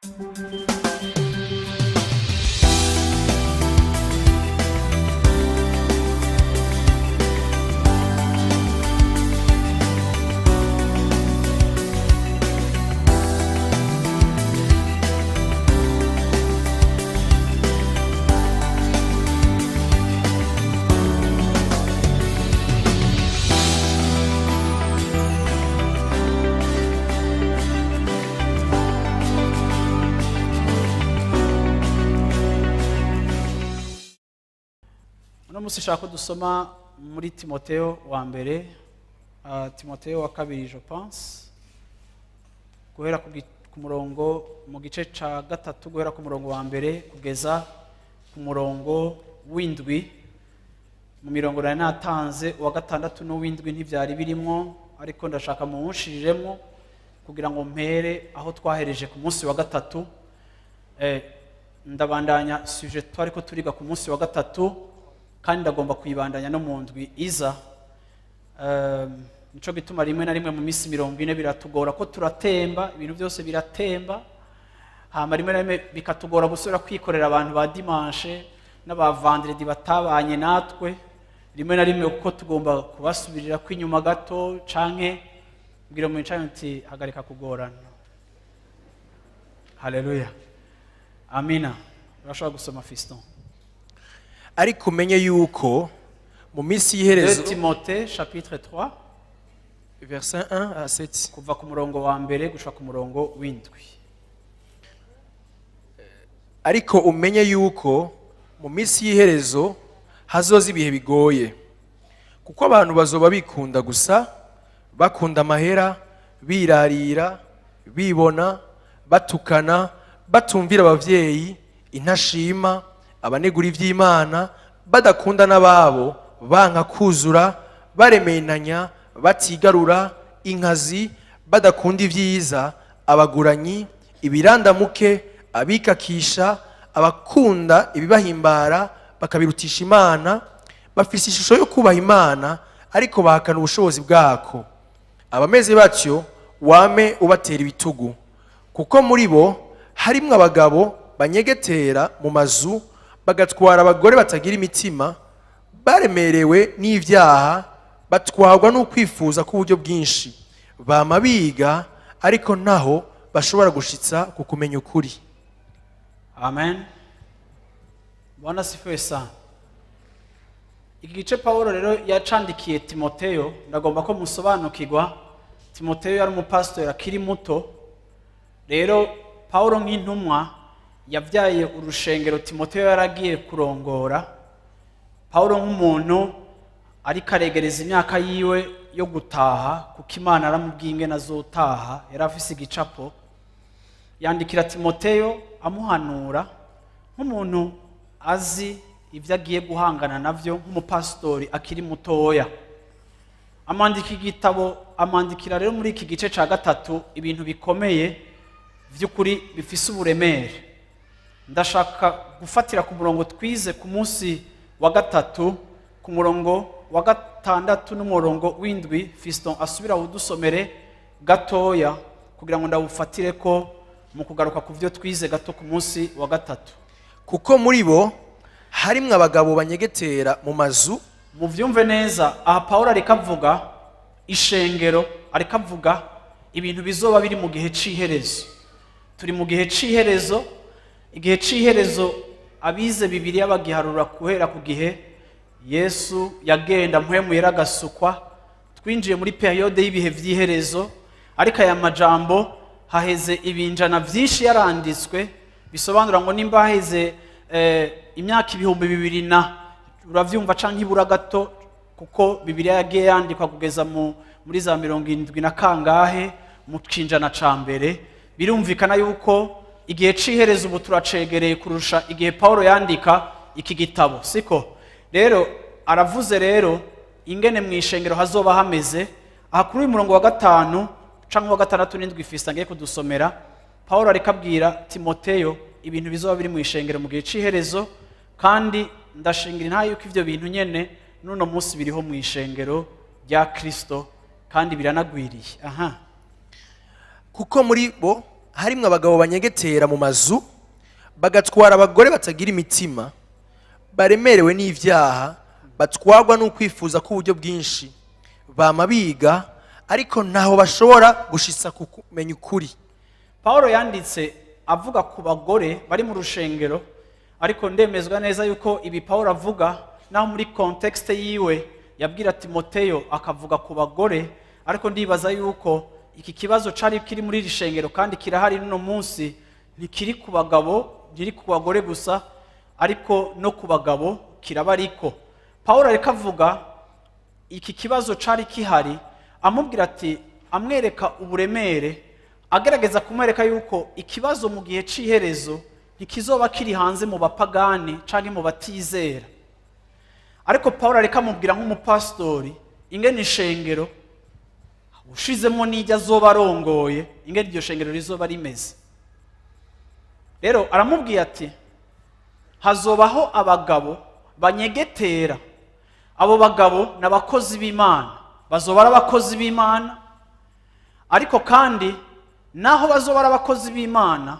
Uno munsi nshaka ko dusoma muri Timoteo wa mbere, Timoteo wa kabiri, je pense, guhera ku murongo, mu gice ca gatatu, guhera ku murongo wa mbere kugeza ku murongo w'indwi. Mu mirongo nari natanze, uwa gatandatu n'uw'indwi ntibyari birimwo, ariko ndashaka muwunshiriremwo kugira ngo mpere aho twahereje ku munsi wa gatatu. Ndabandanya sujet twariko turiga ku munsi wa gatatu, kandi ndagomba kuyibandanya no mu ndwi iza. Nico gituma rimwe na rimwe mu minsi 40 biratugora ko turatemba, ibintu byose biratemba, hama rimwe na rimwe bikatugora gusubira kwikorera abantu ba dimanche n'aba vendredi batabanye natwe rimwe na rimwe, kuko tugomba kubasubirira kw'inyuma gato, canke mbwira mu wicaye uti: "Hagarika kugorana." Haleluya, amina. Urashobora gusoma, fiston. Ariko umenye yuko mu minsi 2 y'iherezo. Timothée chapitre 3, verset 1 à 7. Kuva ku murongo wa mbere gushika ku murongo w'indwi. Ariko umenye yuko mu minsi y'iherezo hazoza ibihe bigoye, kuko abantu bazoba bikunda gusa, bakunda amahera, birarira, bibona, batukana, batumvira abavyeyi, intashima, abanegura ivy'Imana, badakunda n'ababo, banka kuzura, baremenanya, batigarura, inkazi, badakunda ibyiza, abaguranyi, ibirandamuke, abikakisha, abakunda ibibahimbara bakabirutisha Imana, bafise ishusho yo kubaha Imana ariko bahakana ubushobozi bwako. Abameze batyo wame ubatera ibitugu, kuko muri bo harimwo abagabo banyegetera mu mazu, bagatwara abagore batagira imitima, baremerewe n'ibyaha, batwarwa n'ukwifuza k'uburyo bwinshi, bama biga ariko ntaho bashobora gushitsa ku kumenya ukuri. Amen, Bwana asifiwe sana. Iki gice Pawulo rero yacandikiye Timoteyo, ndagomba ko musobanukirwa. Timoteyo yari umupasitori akiri muto. Rero Pawulo nk'intumwa yabyaye urushengero Timoteyo yaragiye kurongora. Pawulo nk'umuntu ariko aregereza imyaka yiwe yo gutaha, kuko Imana aramubwiye ingene azotaha, yari afise igicapo, yandikira Timoteyo amuhanura nk'umuntu azi ibyo agiye guhangana nabyo nk'umupasitori akiri mutoya. Amwandika igitabo, amwandikira rero muri iki gice cya gatatu ibintu bikomeye by'ukuri bifise uburemere. Ndashaka gufatira ku murongo twize ku munsi wa gatatu, ku murongo wa gatandatu n'umurongo w'indwi. Fiston asubira wudusomere gatoya kugira ngo ndawufatire ko mu kugaruka ku byo twize gato ku munsi wa gatatu. Kuko muri bo harimwo abagabo banyegetera mu mazu. Muvyumve neza, aha Pawulo ariko avuga ishengero, ariko avuga ibintu bizoba biri mu gihe c'iherezo. Turi mu gihe c'iherezo. Igihe c'iherezo abize Bibiliya bagiharura guhera ku gihe Yesu yagenda, Mpwemu Yera agasukwa. Twinjiye muri période y'ibihe vy'iherezo, ariko aya majambo haheze ibinjana vyinshi yaranditswe. Bisobanura ngo nimba haheze imyaka 2000 na uravyumva canke ibura gato, kuko Bibiliya yagiye yandikwa kugeza muri za 70 na kangahe mu cinjana ca mbere, birumvikana yuko igihe c'iherezo ubu turacegereye kurusha igihe Paulo yandika iki gitabo, siko? Rero aravuze rero ingene mu ishengero hazoba hameze. Aha kuri uyu murongo wa gatanu canke wa gatandatu n'indwi Fiston ngiye kudusomera, Paulo ariko abwira Timoteyo ibintu bizoba biri mu ishengero mu gihe c'iherezo, kandi ndashingira intahe yuko ivyo bintu nyene n'uno munsi biriho mu ishengero rya Kristo, kandi biranagwiriye aha. Kuko muri bo harimwo abagabo banyegetera mu mazu, Harimwo abagabo banyegetera mu mazu, bagatwara abagore batagira imitima, baremerewe n'ivyaha, batwarwa n'ukwifuza k'uburyo bwinshi, bama biga, ariko ntaho bashobora gushitsa ku kumenya ukuri. Paul yanditse avuga ku bagore bari mu rushengero, ariko ndemezwa neza yuko ibi Paul avuga, naho muri contexte yiwe yabwira Timoteyo akavuga ku bagore, ariko ndibaza yuko iki kibazo cari kiri muri iri shengero kandi kirahari n'uno munsi. Ntikiri ku bagabo, ntiri ku bagore gusa, ariko no ku bagabo kiraba. Ariko Paul ariko avuga iki kibazo cari kihari, amubwira ati, amwereka uburemere, agerageza kumwereka yuko ikibazo mu gihe c'iherezo ntikizoba kiri hanze mu bapagani canke mu batizera. Ariko Paul ariko amubwira nk'umupasitori ingene ishengero ushizemo n'ijya azoba arongoye, ingene iryo shengero rizoba rimeze. Rero aramubwiye ati hazobaho abagabo banyegetera. Abo bagabo ni abakozi b'Imana, bazoba ari abakozi b'Imana, ariko kandi naho bazoba ari abakozi b'Imana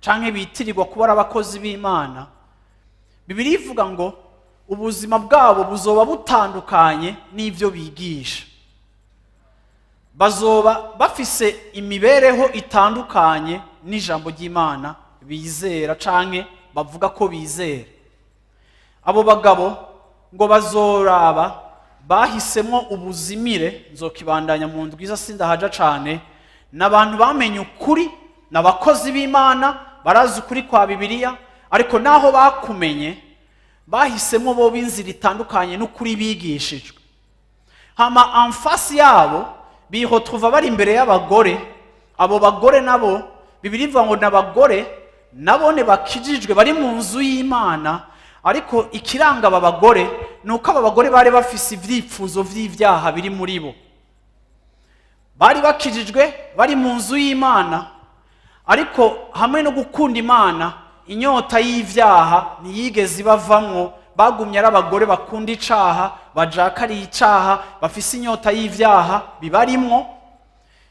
canke bitirirwa kuba ari abakozi b'Imana, Bibiliya ivuga ngo ubuzima bwabo buzoba butandukanye n'ibyo bigisha. Bazoba bafise imibereho itandukanye n'ijambo ry'Imana bizera canke bavuga ko bizera. Abo bagabo ngo bazoraba bahisemo ubuzimire. Nzokibandanya mu ndwiza, sindahaja cane. Ni abantu bamenye ukuri, ni abakozi b'Imana, barazi ukuri kwa Bibiliya, ariko naho bakumenye bahisemo bo b'inzira itandukanye n'ukuri bigishijwe. Hama en face yabo bihotuva bari imbere y'abagore. Abo bagore nabo, Bibiliya ivuga ngo ni abagore nabone bakijijwe, bari mu nzu y'Imana, ariko ikiranga aba bagore ni uko aba bagore bari bafise ibyifuzo by'ibyaha biri muri bo. Bari bakijijwe, bari mu nzu y'Imana, ariko hamwe no gukunda Imana, inyota y'ibyaha ntiyigeze ibavamwo. Bagumye ari abagore bakunda icaha, bajakariye icaha, bafise inyota y'ibyaha bibarimwo.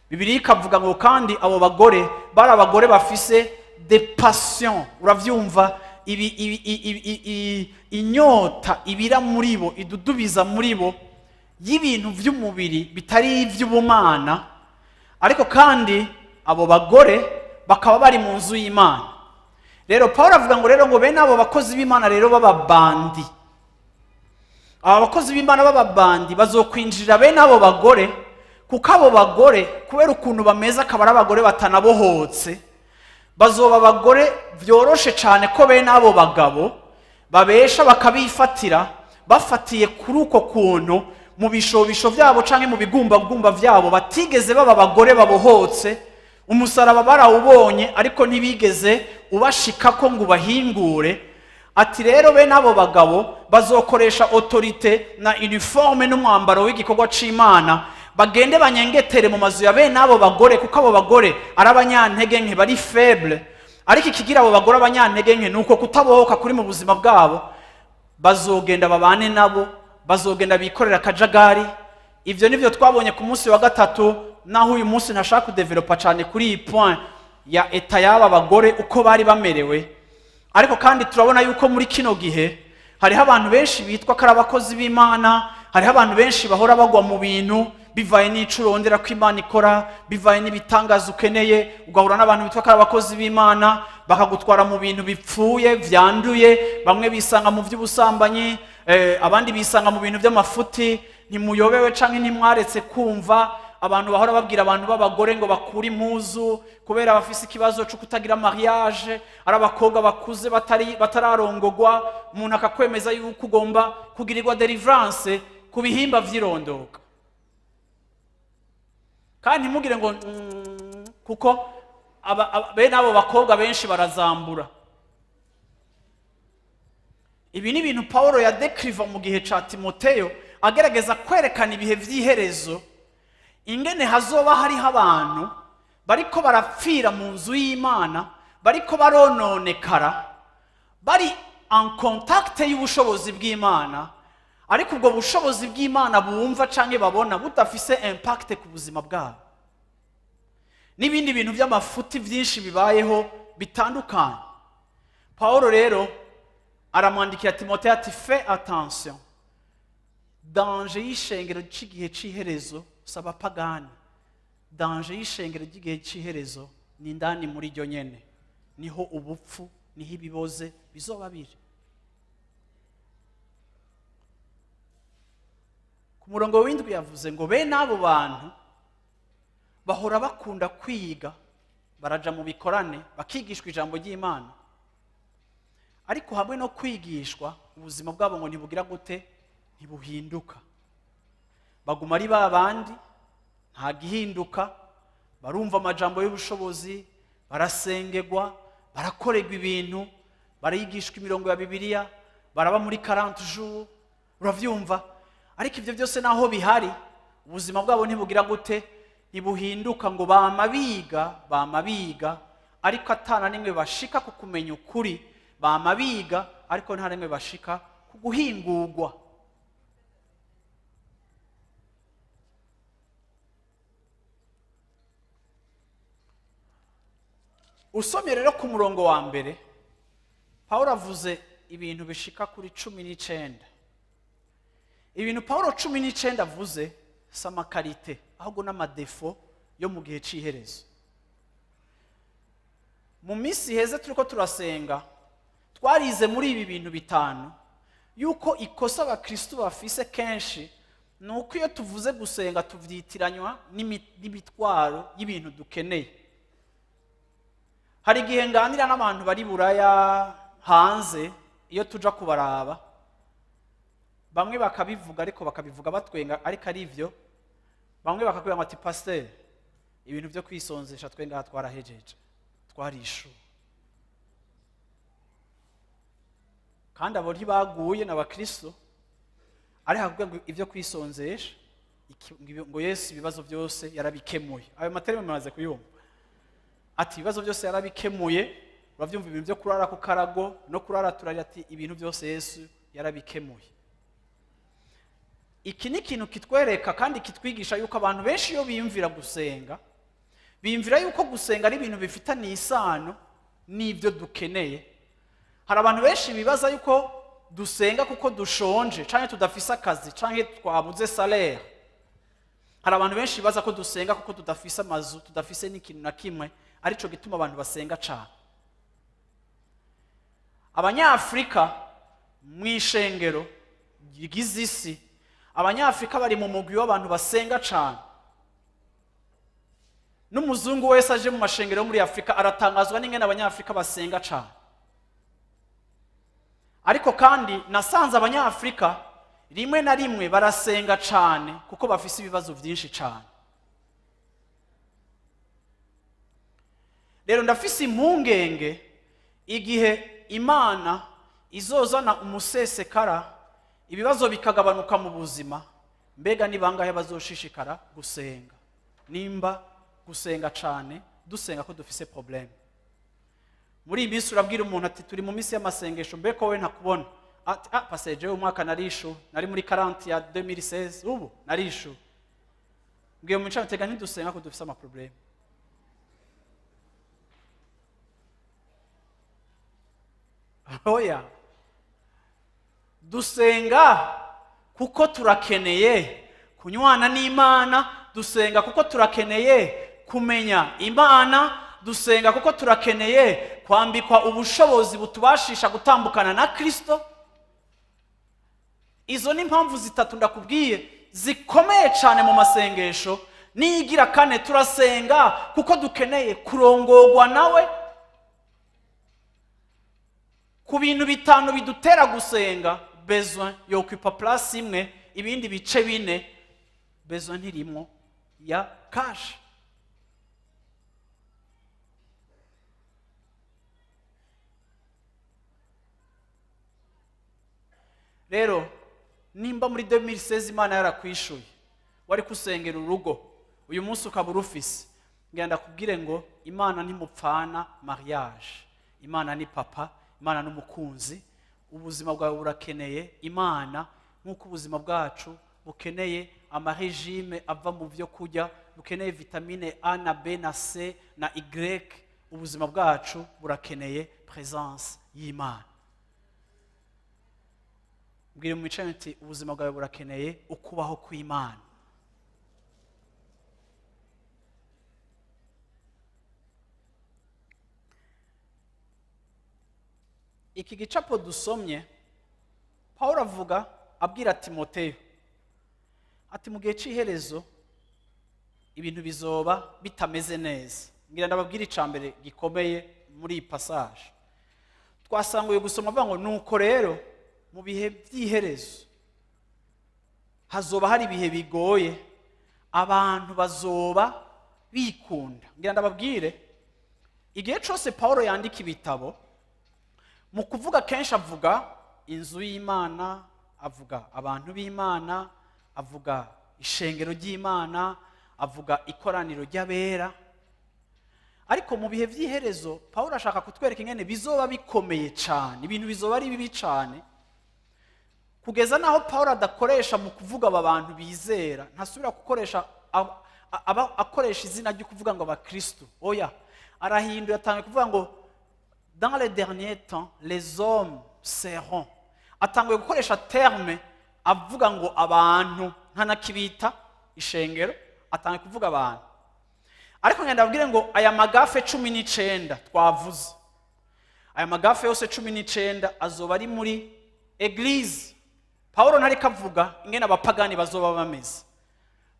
Bibiliya ikavuga ngo kandi abo bagore bari abagore bafise des passions, uravyumva, ibi, ibi, ibi, ibi, inyota ibira muri bo, idudubiza muri bo, y'ibintu by'umubiri bitari iby'ubumana. Ariko kandi abo bagore bakaba bari mu nzu y'Imana. Rero Paul avuga ngo rero ngo bene abo bakozi b'Imana rero b'ababandi, aba bakozi b'Imana b'ababandi bazokwinjirira bene abo bagore, kuko abo bagore kubera ukuntu bameze, akaba ari abagore batanabohotse, bazoba abagore byoroshe cyane ko bene abo bagabo babesha bakabifatira, bafatiye kuri uko kuntu mu bishobisho byabo cyangwa mu bigumbagumba byabo batigeze baba abagore babohotse. Umusaraba barawubonye, ariko ntibigeze ubashikako ngo ubahingure. Ati rero bene abo bagabo bazokoresha autorité na uniforme n'umwambaro w'igikorwa c'Imana, bagende banyengetere mu mazu ya bene abo bagore, kuko abo bagore ari abanyantege nke, bari faible. Ariko ikigira abo bagore abanyantege nke ni uko kutabohoka kuri mu buzima bwabo. Bazogenda babane nabo, bazogenda bikorera akajagari. Ibyo nibyo twabonye ku munsi wa gatatu, naho uyu munsi ntashaka kudevelopa cyane kuri iyi point ya état y'aba bagore uko bari bamerewe. Ariko kandi turabona yuko muri kino gihe hariho abantu benshi bitwa ko ari abakozi b'Imana, hariho abantu benshi bahora bagwa mu bintu bivaye n'ico urondera ko Imana ikora, bivaye n'ibitangaza ukeneye. Ugahura n'abantu bitwa ko ari abakozi b'Imana, bakagutwara mu bintu bipfuye, vyanduye. Bamwe bisanga mu by'ubusambanyi, abandi bisanga mu bintu by'amafuti. Ntimuyobewe canke ntimwaretse kumva abantu bahora babwira abantu b'abagore ngo bakure impuzu kubera bafise ikibazo cyo kutagira mariage, ari abakobwa bakuze batari batararongogwa. Umuntu akakwemeza yuko ugomba kugirirwa délivrance ku bihimba vy'irondoka. Kandi ntimugire ngo kuko bene abo bakobwa benshi barazambura. Ibi ni ibintu Paul yadekriva mu gihe ca Timoteyo, agerageza kwerekana ibihe vy'iherezo, ingene hazoba hariho abantu bariko barapfira mu nzu y'Imana, bariko barononekara, bari en contact y'ubushobozi bw'Imana, ariko ubwo bushobozi bw'Imana bumva canke babona budafise impact ku buzima bwabo. N'ibindi bintu by'amafuti byinshi bibayeho bitandukanye. Paul rero aramwandikira Timoteyo ati: "Fais attention, danger y'ishengero cy'igihe cy'iherezo si abapagani, danger y'ishengero ry'igihe cy'iherezo ni indani muri ryo nyene, niho ubupfu, niho ibiboze bizoba biri." Ku murongo w'indwi yavuze ngo bene abo bantu bahora bakunda kwiga, baraja mu bikorane, bakigishwa ijambo ry'Imana, ariko hamwe no kwigishwa, ubuzima bwabo ngo ntibugira gute? Ntibuhinduka. Baguma ari ba bandi, nta gihinduka. Barumva amajambo y'ubushobozi, barasengerwa, barakorerwa ibintu, barigishwa imirongo ya Bibiliya, baraba muri 40 jours, uravyumva? Ariko ibyo byose naho bihari, ubuzima bwabo ntibugira gute? Ntibuhinduka. Ngo bama biga, bama biga, ariko atana nimwe bashika ku kumenya ukuri. Bama biga, ariko nta rimwe bashika ku guhingurwa. Usomye rero ku murongo wa mbere, Pawulo avuze ibintu bishika kuri 19. Ibintu Pawulo 19 avuze si ama qualités, ahubwo n'ama défauts yo mu gihe cy'iherezo. Mu minsi iheze turiko turasenga, twarize muri ibi bintu bitanu yuko ikosa abakristu bafise kenshi ni uko iyo tuvuze gusenga tuvyitiranywa n'imitwaro y'ibintu dukeneye. Hari igihe nganira n'abantu bari Buraya hanze, iyo tuja kubaraba, bamwe bakabivuga, ariko bakabivuga batwenga, ariko ari byo. Bamwe bakakubwira ngo ati: "Pasiteri, ibintu byo kwisonzesha twe ngaha twarahejeje, twarishuwe." Kandi abo ntibaguye, ni abakristo, ariko akakubwira ngo ibyo kwisonzesha ngo Yesu ibibazo byose yarabikemuye. Ayo ma termes mumaze kuyumva, ati ibibazo byose yarabikemuye. Urabyumva, ibintu byo kurara ku karago no kurara turarira, ati ibintu byose Yesu yarabikemuye. Iki ni ikintu kitwereka kandi kitwigisha yuko abantu benshi iyo biyumvira gusenga, biyumvira yuko gusenga ari ibintu bifitaniye isano n'ibyo dukeneye. Hari abantu benshi bibaza yuko dusenga kuko dushonje, canke tudafise akazi, canke twabuze salaire. Hari abantu benshi bibaza ko dusenga kuko tudafise amazu, tudafise n'ikintu na kimwe, arico gituma abantu basenga cane. Abanyafurika mu ishengero rigize isi, Abanyafurika bari mu mugwi w'abantu basenga cane. N'umuzungu wese aje mu mashengero yo muri Afurika aratangazwa n'ingene Abanyafurika basenga cane. Ariko kandi nasanze Abanyafurika rimwe na rimwe barasenga cane kuko bafise ibibazo byinshi cane. Rero ndafise impungenge, igihe Imana izozana umusesekara, ibibazo bikagabanuka mu buzima, mbega ni bangahe bazoshishikara gusenga, nimba gusenga cane dusenga ko dufise problème? Muri iyi minsi urabwira umuntu ati: "Turi mu minsi y'amasengesho, mbeko wowe ntakubona?" Ati: "Ah, pasteur, jewe umwaka narishu, nari muri 40 ya 2016, ubu narishu." Mbwiye mu ncamake, ntidusenga ko dufise ama problèmes. Oya, dusenga kuko turakeneye kunywana n'Imana, dusenga kuko turakeneye kumenya Imana, dusenga kuko turakeneye kwambikwa ubushobozi butubashisha gutambukana na Kristo. Izo ni impamvu zitatu ndakubwiye zikomeye cyane mu masengesho. Niyigira kane, turasenga kuko dukeneye kurongorwa nawe. Ku bintu bitanu bidutera gusenga, besoin yokupa place imwe, ibindi bice bine besoin ntirimo ya cash. Rero nimba muri 2016 Imana yarakwishuye, wari kusengera urugo, uyu munsi ukaba urufise, ngenda kubwire ngo Imana ntimupfana mariage. Imana ni papa, Imana n'umukunzi. Ubuzima bwawe burakeneye Imana nk'uko ubuzima bwacu bukeneye ama régime ava mu byo kurya, bukeneye vitamine A na B na C na Y. Ubuzima bwacu burakeneye présence y'Imana. Mbwira mu mico nti ubuzima bwawe burakeneye ukubaho kw'Imana. Iki gicapo dusomye, Paul avuga abwira Timoteyo ati mu gihe cy'iherezo ibintu bizoba bitameze neza. Ngira ndababwira icya mbere gikomeye muri iyi passage twasanguye gusoma, avuga ngo nuko rero mu bihe by'iherezo hazoba hari ibihe bigoye, abantu bazoba bikunda. Ngira ndababwire, igihe cyose Paul yandika ibitabo, mu kuvuga kenshi avuga inzu y'Imana, avuga abantu b'Imana, avuga ishengero ry'Imana, avuga ikoraniro ry'abera. Ariko mu bihe by'iherezo Paul ashaka kutwereka ingene bizoba bikomeye cyane, ibintu bizoba ari bibi cyane, kugeza n'aho Paul adakoresha mu kuvuga aba bantu bizera, ntasubira gukoresha aba akoresha izina ryo kuvuga ngo abakristo. Oya, arahindura, atanga kuvuga ngo dans les derniers temps les hommes seront, atanguye gukoresha terme avuga ngo abantu, ntanakibita ishengero, atanguye kuvuga abantu. Ariko ngenda abwire ngo aya ma gaffes 19 twavuze, aya ma gaffes yose 19 azoba ari muri église. Paul ntariko avuga ingene abapagani bazoba bameze.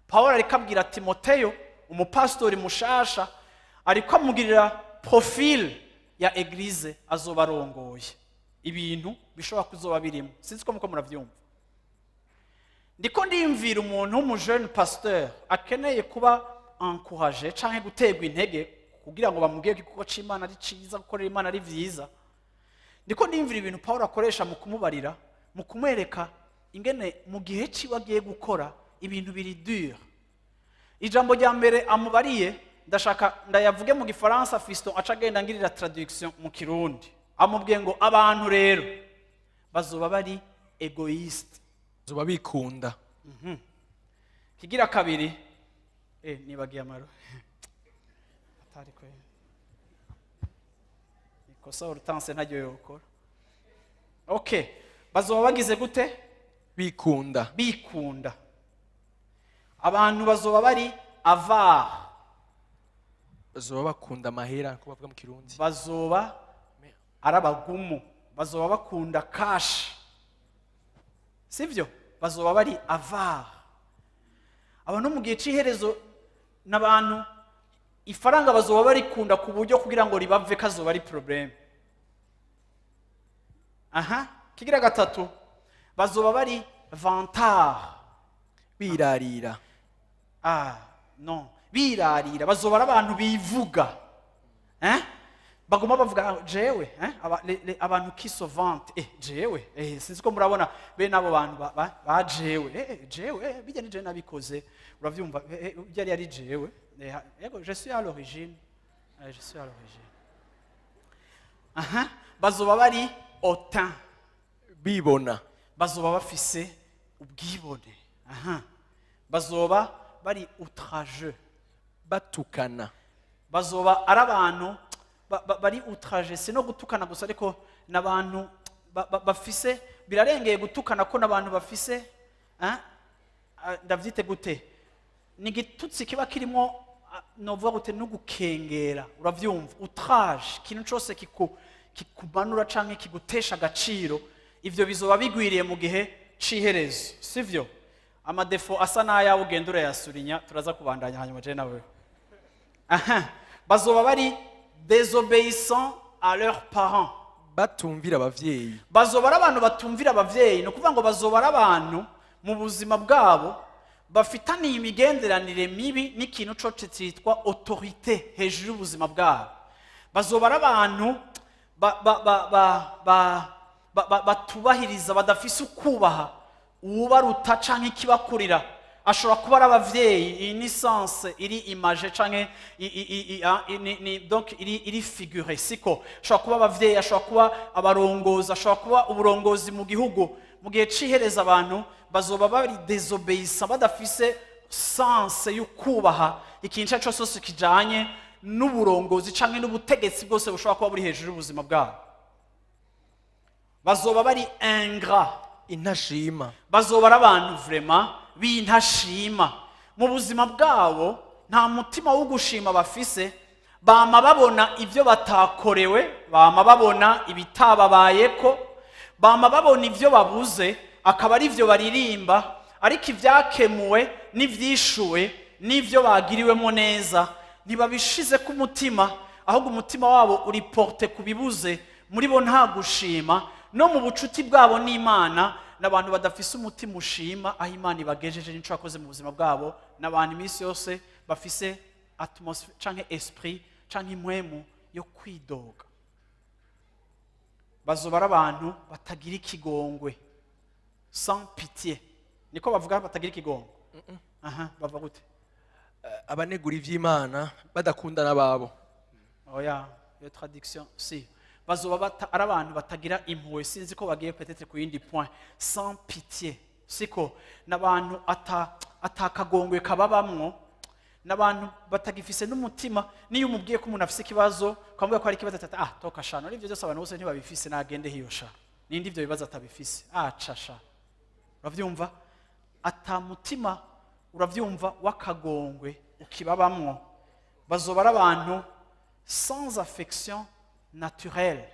Paul ariko abwira Timoteyo, umupasitori mushasha, ariko amugirira profil ya église azoba arongoye, ibintu bishobora kuzoba birimo. Sinzi ko muko murabyumva. Ndiko ndiyumvira umuntu w'umu jeune pasteur akeneye kuba encouragé canke guterwa intege kugira ngo bamubwire ko igikorwa c'Imana ari ciza, gukorera Imana ari vyiza. Ndiko ndiyumvira ibintu Paul akoresha mu kumubarira, mu kumwereka ingene mu gihe ciwe agiye gukora ibintu biri dur. Ijambo rya mbere amubariye, ndashaka ndayavuge mu Gifaransa, Fiston aca agenda ngirira traduction mu Kirundi. Amubwiye ngo abantu rero bazoba bari égoïste. Bazoba bikunda. Kigira kabiri, nibagiye amaro atari kwe ikosa Hortense ntaryo yokora. Okay, bazoba bagize gute? Bikunda. Bikunda. Abantu bazoba bari avare. Bazoba bakunda amahera, ko bavuga mu Kirundi. Bazoba ari abagumu, bazoba bakunda cash, sibyo? Bazoba bari avare. Abantu mu gihe cy'iherezo n'abantu ifaranga bazoba barikunda ku buryo kugira ngo ribave kazoba ari problème. Aha, kigira gatatu, bazoba bari vantard. Birarira. Ah non, birarira, bazoba ari abantu bivuga, eh? Baguma bavuga: "Ah, jewe," eh? Abantu qui se vantent, jewe, sinzi ko murabona bene abo bantu ba jewe, jewe, bijya ni jewe nabikoze, uravyumva, bijya ari jewe, yego, je suis à l'origine, je suis à l'origine. Aha, bazoba bari hautain. Bibona. Bazoba bafise ubwibone. Aha, bazoba bari outrageux. Batukana. Bazoba ari abantu bari outrageux. Si no gutukana gusa, ariko n'abantu bafise, birarengeye gutukana, ko n'abantu bafise, hein? Ah, ndavyite gute, ni igitutsi kiba kirimo, novuga gute, no gukengera, uravyumva? Outrage, ikintu cose kikumanura canke kigutesha agaciro, ivyo bizoba bigwiriye mu gihe c'iherezo, sivyo? Ama défauts asa n'ayawe ugenda urayasurinya. Turaza kubandanya hanyuma je nawe. Aha, bazoba bari désobéissants à leurs parents. Batumvira abavyeyi. Bazoba ari abantu batumvira abavyeyi. Ni ukuvuga ngo bazoba ari abantu mu buzima bwabo bafitaniye imigenderanire mibi n'ikintu cose cyitwa autorité hejuru y'ubuzima bwabo. Bazoba ari abantu batubahiriza, badafise ukubaha uwubaruta canke ikibakurira. Ashobora kuba ari abavyeyi, iyi ni sens iri imagé canke donc iri figuré, siko? Ashobora kuba abavyeyi, ashobora kuba abarongozi, ashobora kuba uburongozi mu gihugu. Mu gihe c'iherezo abantu bazoba bari désobéissants, badafise sens yo kubaha ikintu icyo ari cyo cyose kijanye n'uburongozi canke n'ubutegetsi bwose bushobora kuba buri hejuru y'ubuzima bwabo. Bazoba bari ingrats. Intashima. Bazoba ari abantu vraiment b'intashima mu buzima bwabo. Nta mutima wo gushima bafise. Bama babona ibyo batakorewe, bama babona ibitababayeko, bama babona ibyo babuze, akaba ari byo baririmba. Ariko ibyakemuwe n'ibyishuwe n'ibyo bagiriwemo neza ntibabishize ku mutima, ahubwo umutima wabo uri porté ku bibuze. Muri bo nta gushima. No mu bucuti bwabo n'Imana, n'abantu badafise umutima ushima aho Imana ibagejeje n'icyo yakoze mu buzima bwabo. N'abantu iminsi yose bafise atmosphère canke esprit canke impwemu yo kwidoga. Bazoba ari abantu batagira ikigongwe, sans pitié. Niko bavuga, batagira ikigongwe. Aha bava gute? Abanegura iby'Imana, badakunda n'ababo. Oya, iyo traduction si. Bazoba ari abantu batagira impuhwe. Sinzi ko bagiye peut-être ku yindi point. Sans pitié, siko? N'abantu ata atakagongwe kababamwo, n'abantu batagifise n'umutima. Niyo umubwiye ko umuntu afise ikibazo, ukamubwira ko hari ikibazo, ati: "Ah, toka sha, none ibyo byose abantu bose ntibabifise? Nagende hiyo sha, ninde ibyo bibazo atabifise? Ah, ca sha." Uravyumva? Ata mutima, uravyumva, w'akagongwe ukibabamwo. Bazoba ari abantu sans affection naturelle.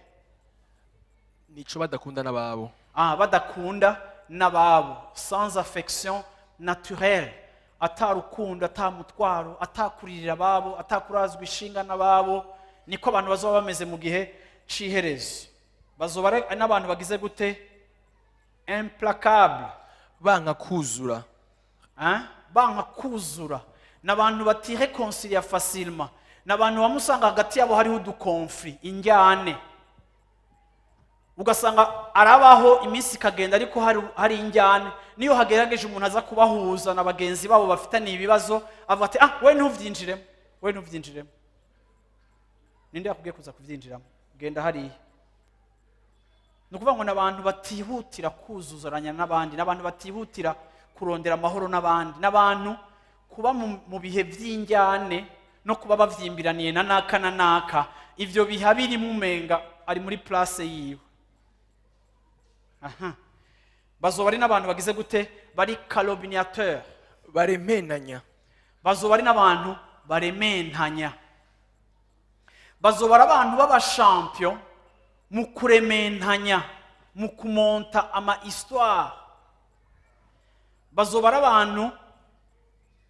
Nico, badakunda n'ababo. Ah, badakunda n'ababo, sans affection naturelle, ata rukundo, ata mutwaro, atakuririra ababo, atakurazwa ishinga n'ababo. Niko abantu bazoba bameze mu gihe c'iherezo. Bazoba ari n'abantu bagize gute? Implacable. Banka kuzura. Hein? Banka kuzura. Ni abantu batiréconcilia facilement. Ni abantu bamwe usanga hagati yabo hariho uduconflits, injyane. Ugasanga arabaho, iminsi ikagenda, ariko hari injyane. Niyo hagerageje umuntu aza kubahuza na bagenzi babo bafitaniye ibibazo, avuga ati: "Ah, we ntuvyinjiremo, we ntuvyinjiremo. Ninde yakubwiye kuza kuvyinjiramo? Genda hariya." Ni ukuvuga ngo ni abantu batihutira kuzuzanya n'abandi, ni abantu batihutira kurondera amahoro n'abandi, n'abantu kuba mu bihe by'injyane no kuba bavyimbiraniye na naka na naka, ivyo biha birimo umenga ari muri place yiwe. Aha bazoba ari n'abantu bagize gute? Bari calomniateur. Baremenanya. Bazoba ari n'abantu barementanya. Bazoba ari abantu b'abachampions mu kurementanya, mu kumonta ama histoire. Bazoba ari abantu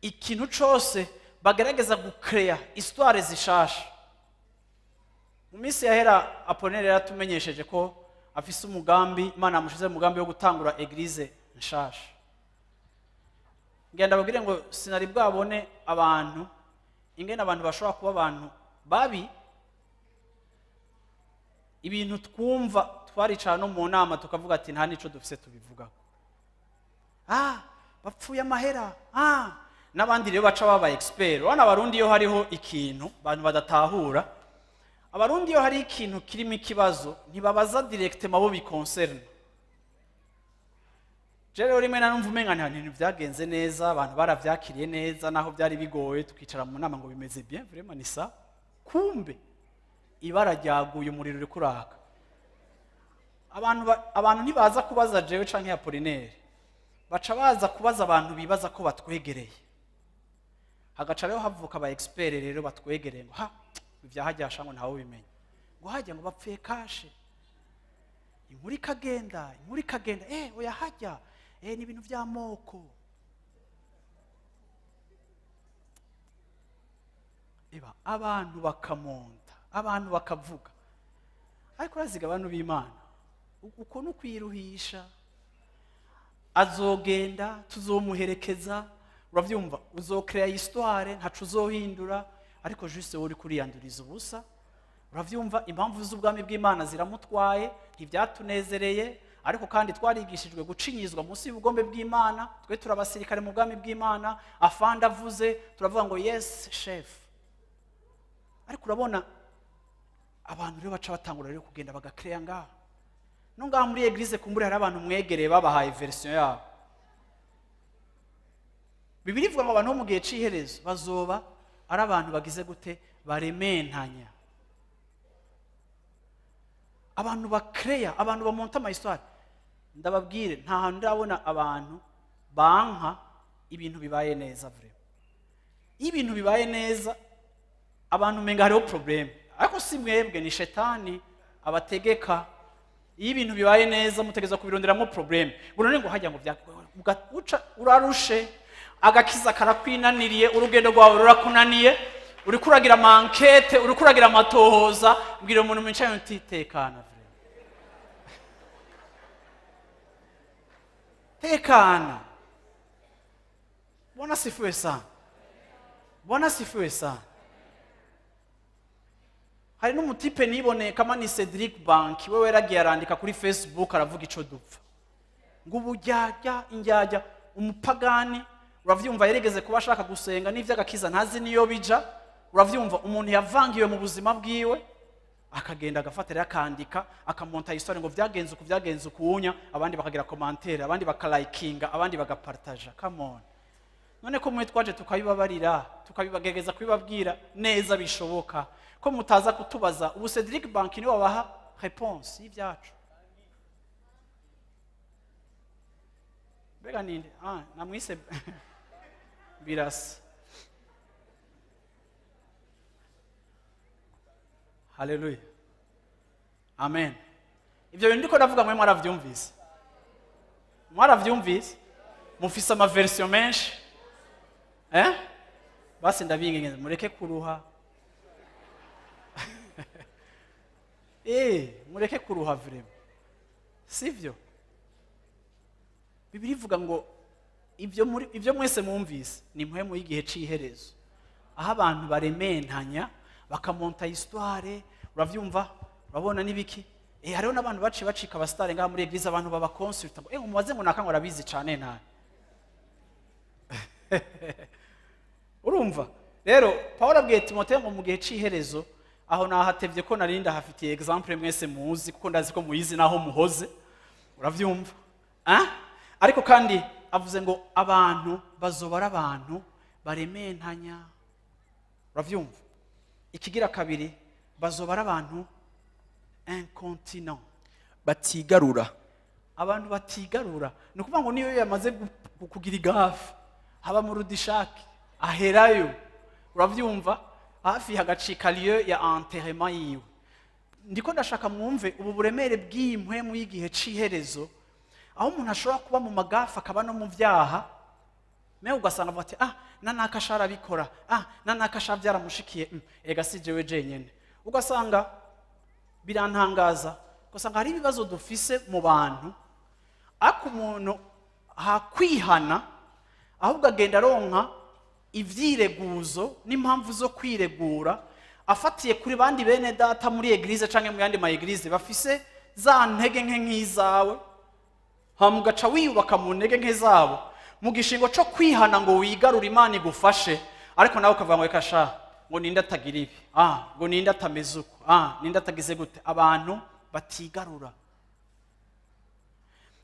ikintu cose bagerageza gucréa histoire zishasha. Mu minsi yahera Apolinere yaratumenyesheje ko afise umugambi, Imana yamushize umugambi wo gutangura église nshasha. Ngenda babwire ngo sinari bwabone abantu ingene abantu bashobora kuba abantu babi. Ibintu twumva, twaricara no mu nama tukavuga ati: "Nta nico dufise tubivugaho." Ah, bapfuye amahera. Ah, n'abandi rero baca baba expert. Urabona Abarundi, iyo hariho ikintu abantu badatahura, Abarundi iyo hari ikintu kirimo ikibazo ntibabaza directement abo biconcerne. Je rero rimwe na numva umenga nta bintu byagenze neza, abantu baravyakiriye neza naho byari bigoye. Tukicara mu nama ngo bimeze bien, vraiment ni ça. Kumbe ibara ryaguye, umuriro uri kuraka. Abantu ntibaza kubaza jewe canke Apolinere, baca baza kubaza abantu bibaza ko batwegereye. Hagaca rero havuka aba expert rero batwegereye ngo: "Ha, ivyahajyasha ngo ntawe ubimenya, ngo hajya ngo bapfuye cash." Inkuru ikagenda, inkuru ikagenda. Eh, oya, hajya ni ibintu by'amoko. Eba abantu bakamonta, abantu bakavuga. Ariko uraziga, abantu b'Imana, uko ni ukwiruhisha. Azogenda, tuzomuherekeza. Urabyumva? Uzocréa histoire, ntaco uzohindura, ariko juste wowe uri kuriyanduriza ubusa. Urabyumva? Impamvu z'ubwami bw'Imana ziramutwaye. Ntibyatunezereye, ariko kandi twarigishijwe gucinyizwa munsi y'ubugombe bw'Imana. Twe turi abasirikare mu bwami bw'Imana. Afande avuze, turavuga ngo: "Yes, chef." Ariko urabona abantu rero baca batangura rero kugenda bagacréa ngaha. No ngaha muri église kumbure hari abantu mwegereye babahaye version yabo. Bibiliya ivuga ngo abantu bo mu gihe c'iherezo bazoba ari abantu bagize gute? Barementanya, abantu bakereya, abantu bamonta ama histoires. Ndababwire, nta hantu ndabona abantu banka ibintu bibaye neza. Vraiment, iyo ibintu bibaye neza abantu umenga hariho problème, ariko si mwebwe, ni shetani abategeka. Iyo ibintu bibaye neza mutegeza kubironderamo problème, ngo none ngo hajya ngo uca urarushe, agakiza karakwinaniriye, urugendo rwawe rurakunaniye, uriko uragira ama enquêtes, uriko uragira amatohoza. Mbwira umuntu mwicaye uti: "Tekana, vraiment, tekana." Bwana sifiwe sana, Bwana sifiwe sana. Hari n'umu type niboneye kama ni Cedric Bank, we yaragiye arandika kuri Facebook, aravuga ico dupfa, ngo uburyarya, indyarya, umupagani. Uravyumva, yarigeze kuba ashaka gusenga n'ivy'agakiza ntazi niyo bija. Uravyumva, umuntu yavangiwe mu buzima bwiwe, akagenda agafata rero akandika, akamonta histoire ngo vyagenze uku, vyagenze ukunya, abandi bakagira commentaire, abandi bakalayikinga, abandi bagapartaja. Come on, none ko mwe twaje tukabibabarira, tukabibagerageza kubibabwira neza bishoboka, ko mutaza kutubaza? Ubu Cedric Bank niwe wabaha réponse y'ibyacu. Mbega ninde? Ah, namwise birasa. Haleluya, amen. Ibyo bintu ndiko ndavuga, mwe mwaravyumvise, mwaravyumvise, mufise ama version menshi, eh? Basi ndabinginze mureke kuruha, mureke kuruha vraiment, sivyo? Bibiliya ivuga ngo ibyo muri ibyo mwese mwumvise ni impwemu y'igihe c'iherezo, aho abantu barementanya, bakamonta histoire. Uravyumva, urabona n'ibiki? Hariho n'abantu baciye bacika aba stars ngaha muri église, abantu babakonsulta ngo umubaze ngo naka ngo arabizi cane nabi. Urumva rero, Paul abwiye Timoteyo ngo mu gihe c'iherezo, aho nahatevye ko nari ndahafitiye exemple mwese muzi, kuko ndazi ko muyizi naho muhoze. Uravyumva, ah? Ariko kandi avuze ngo abantu bazoba ari abantu barementanya. Uravyumva, ikigira kabiri, bazoba ari abantu incontinent, batigarura. Abantu batigarura, ni ukuvuga ngo niyo yamaze kugira i gaffe, haba mu rudishaki aherayo. Uravyumva, hafi hagacika lieu ya enterrement yiwe. Ndiko ndashaka mwumve ubu buremere bw'iyi mpwemu y'igihe c'iherezo, aho umuntu ashobora kuba mu ma gaffes, akaba no mu vyaha, mewe ugasanga avuga ati: "Ah, nanaka sha arabikora, ah, nanaka sha byaramushikiye, ega si jewe jenyene." Ugasanga birantangaza, ugasanga hari ibibazo dufise mu bantu, ariko umuntu hakwihana ahubwo agenda aronka ivyireguzo n'impamvu zo kwiregura, afatiye kuri bandi bene data muri église canke mu yandi ma églises bafise za ntege nke nk'izawe, hama ugaca wiyubaka mu ntege nke zabo mu gishingo co kwihana ngo wigarure, Imana igufashe. Ariko nawe ukavuga ngo: "Reka sha, ngo ninde atagira ibi? Ah, ngo ninde atameze uko? Ah, ninde atagize gute?" Abantu batigarura,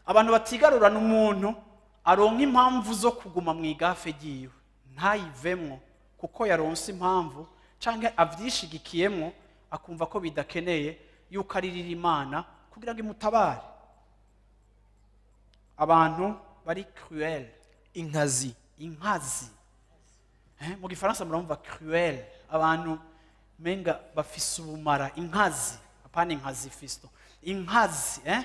abantu batigarura ni umuntu aronka impamvu zo kuguma mu i gaffe ryiwe, ntayivemwo kuko yaronse impamvu canke avyishigikiyemwo, akumva ko bidakeneye yuko aririra Imana kugira ngo imutabare. Abantu bari cruel, inkazi. Inkazi. Mu gifaransa muramumva cruel, abantu menga bafise ubumara, inkazi, apana inkazi fisto, inkazi, eh?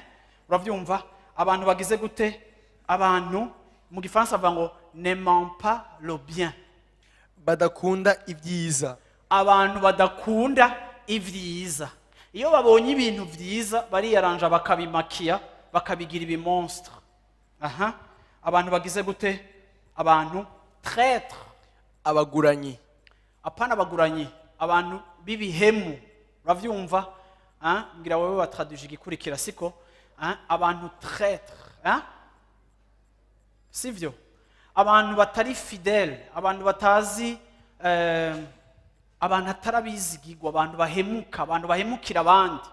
Uravyumva, abantu bagize gute? Abantu mu gifaransa bavuga ngo n'aiment pas le bien, badakunda ibyiza. Abantu badakunda ibyiza, iyo babonye ibintu byiza bariyaranja, bakabimakiya, bakabigira ibi monstres. Aha, abantu bagize gute? Abantu traître, abaguranyi. Apana abaguranyi, abantu b'ibihemu. Uravyumva, ah? Ngira wewe watraduje igikurikira, siko? Ah? Abantu traître, ah? Sivyo? Abantu batari fidèle, abantu batazi, abantu atarabizigirwa, abantu bahemuka, abantu bahemukira abandi.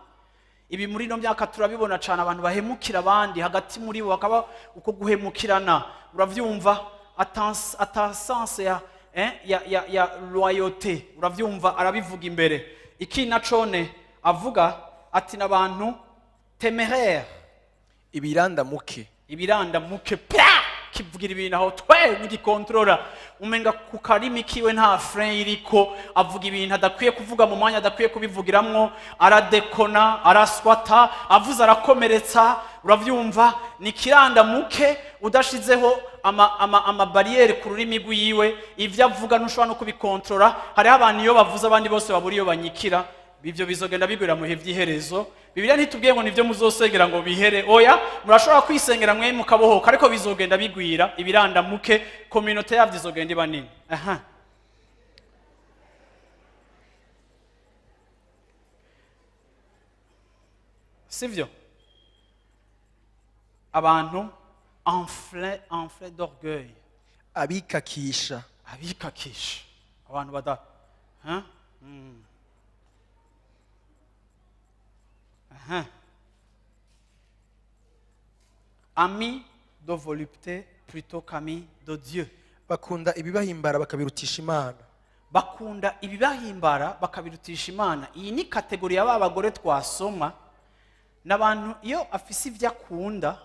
Ibi muri ino myaka turabibona cyane, abantu bahemukira abandi, hagati muri bo bakaba uko guhemukirana, uravyumva, ata sens ya, ya loyauté, uravyumva. Arabivuga imbere. Iki nacone avuga ati n'abantu téméraire. Ibirandamuke. Ibirandamuke pya kivugira ibintu aho twe ntigikontorora, umenga ku karimi kiwe nta frein iriko, avuga ibintu adakwiye kuvuga mu mwanya adakwiye kubivugiramwo, aradekona, araswata, avuze arakomeretsa, uravyumva. Ni kirandamuke udashizeho ama barrières ku rurimi rwiwe, ivyo avuga ntushobora no kubikontorora. Hariho abantu iyo bavuze abandi bose babura iyo banyikira. Ibyo bizogenda bigwira mu bihe by'iherezo. Bibiliya ntitubwiye ngo nibyo muzosengera ngo bihere, oya. Murashobora kwisengera mwe mukabohoka, ariko bizogenda bigwira. Ibirandamuke, communauté yabyo izogenda iba nini. Aha, sivyo? Abantu enflé, enflé d'orgueil. Abikakisha. Abikakisha, abantu bada, hein? Aha. Amis de volupté plutôt qu'amis de Dieu. Bakunda ibibahimbara bakabirutisha Imana. Bakunda ibibahimbara bakabirutisha Imana. Iyi ni catégorie ya ba bagore twasoma, n'abantu iyo afise ibyo akunda,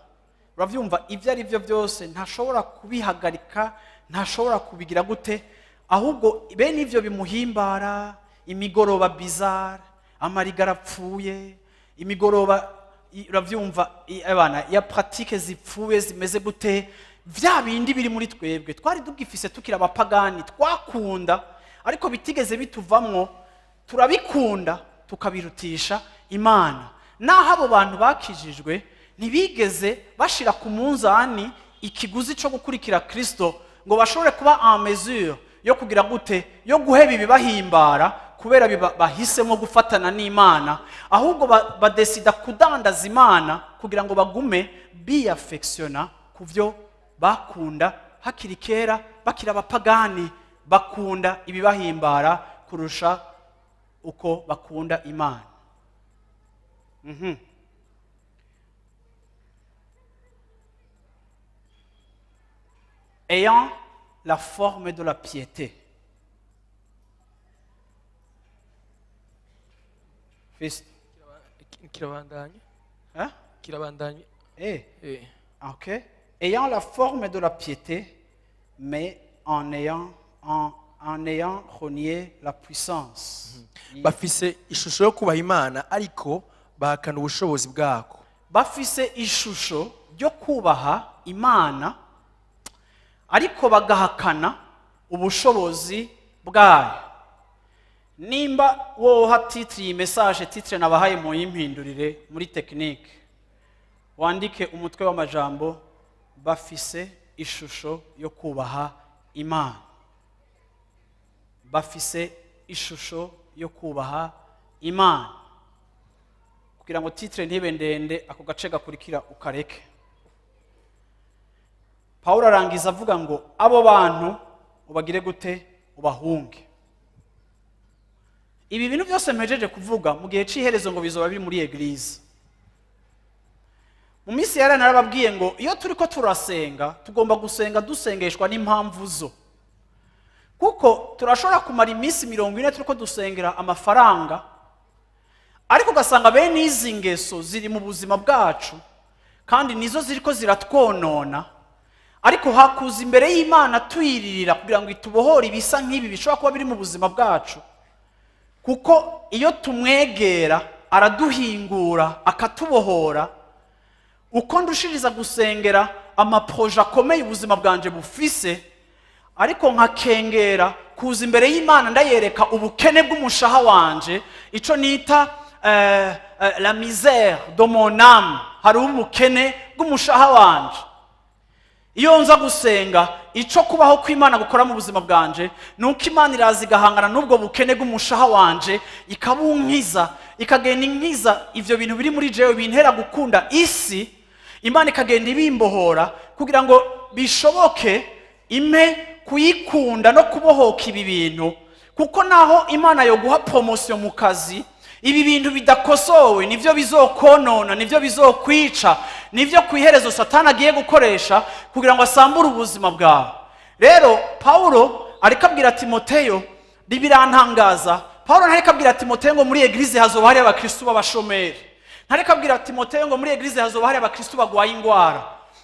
urabyumva, ibyo ari byo byose ntashobora kubihagarika, ntashobora kubigira gute, ahubwo bene ibyo bimuhimbara, imigoroba bizarre, amarigara apfuye, imigoroba urabyumva, abana ya pratiques zipfuye zimeze gute, bya bindi biri muri twebwe twari tugifise tukiri abapagani, twakunda ariko bitigeze bituvamwo, turabikunda tukabirutisha Imana. Naho abo bantu bakijijwe ntibigeze bashira ku munzani ikiguzi cyo gukurikira Kristo ngo bashobore kuba en mesure yo kugira gute, yo guheba ibibahimbara kubera bahisemo gufatana n'Imana, ahubwo badesida kudandaza Imana kugira ngo bagume biyafekisiona ku byo bakunda hakiri kera bakiri abapagani. Bakunda ibibahimbara kurusha uko bakunda Imana. Ayant la forme de la piété. Fils. Kirabandanya. Hein? Kirabandanya. Eh, Eh. ok. Ayant la forme de la piété, mais en ayant renié la puissance. Bafise ishusho yo kubaha Imana ariko bahakana ubushobozi bwako. Bafise ishusho ryo kubaha Imana ariko bagahakana ubushobozi bwayo. Nimba woha titre iyi message, titre nabahaye mu yimpindurire muri technique, wandike umutwe w'amajambo: bafise ishusho yo kubaha Imana. Bafise ishusho yo kubaha Imana. Kugira ngo titre ntibe ndende, ako gace gakurikira ukareke. Pawulo arangiza avuga ngo abo bantu ubagire gute? Ubahunge. Ibi bintu byose mpejeje kuvuga, mu gihe cy'iherezo ngo bizoba biri muri église. Mu minsi yari narababwiye ngo iyo turi ko turasenga, tugomba gusenga dusengeshwa n'impamvu zo, kuko turashobora kumara iminsi 40 turi ko dusengera amafaranga, ariko ugasanga bene izi ngeso ziri mu buzima bwacu kandi nizo ziri ko ziratwonona. Ariko hakuza imbere y'Imana tuyiririra kugira ngo itubohore ibisa nk'ibi bishobora kuba biri mu buzima bwacu, kuko iyo tumwegera araduhingura akatubohora. Uko ndushiriza gusengera ama projets akomeye ubuzima bwanje bufise, ariko nkakengera kuza imbere y'Imana ndayereka ubukene bw'umushaha wanje, ico nita la misère de mon âme, hari ubukene bw'umushaha wanje. Iyo nza gusenga ico kubaho kw'Imana gukora mu buzima bwanje, ni uko Imana iraza igahangana n'ubwo bukene bw'umushaha wanje, ikabunkiza, ikagenda inkiza ivyo bintu biri muri jewe bintera gukunda isi. Imana ikagenda ibimbohora kugira ngo bishoboke impe kuyikunda no kubohoka ibi bintu, kuko naho Imana yoguha promotion mu kazi. Ibi bintu bidakosowe nibyo bizokonona, nibyo bizokwica, nibyo ku iherezo Satani agiye gukoresha kugira ngo asambure ubuzima bwawe. Rero Pawulo ariko abwira Timoteyo, birantangaza, Pawulo ntariko abwira Timoteyo ngo muri église hazoba hari abakristu b'abashomeri, ntariko abwira Timoteyo ngo muri église hazoba hari abakristu bagwaye ingwara,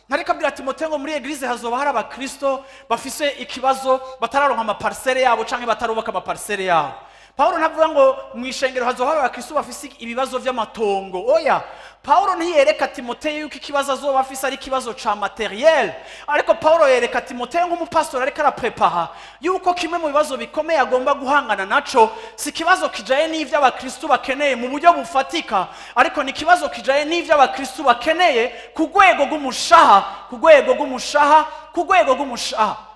ntariko abwira Timoteyo ngo muri église hazoba hari abakristo bafise ikibazo, batararonka ama parcelles yabo canke batarubaka ama parcelles yabo. Pawulo ntavuga ngo mu ishengero hazoba hari abakristo bafise ibibazo vy'amatongo. Oya, Pawulo ntiyereka Timoteyo yuko ikibazo azoba afise ari ikibazo ca matériel, ariko Pawulo yereka Timoteyo nk'umupasitori ariko araprepara yuko kimwe mu bibazo bikomeye agomba guhangana naco si ikibazo kijaye n'ivyo abakristo bakeneye mu buryo bufatika, ariko ni ikibazo kijaye n'ivyo abakristo bakeneye ku rwego rw'umushaha, ku rwego rw'umushaha, ku rwego rw'umushaha.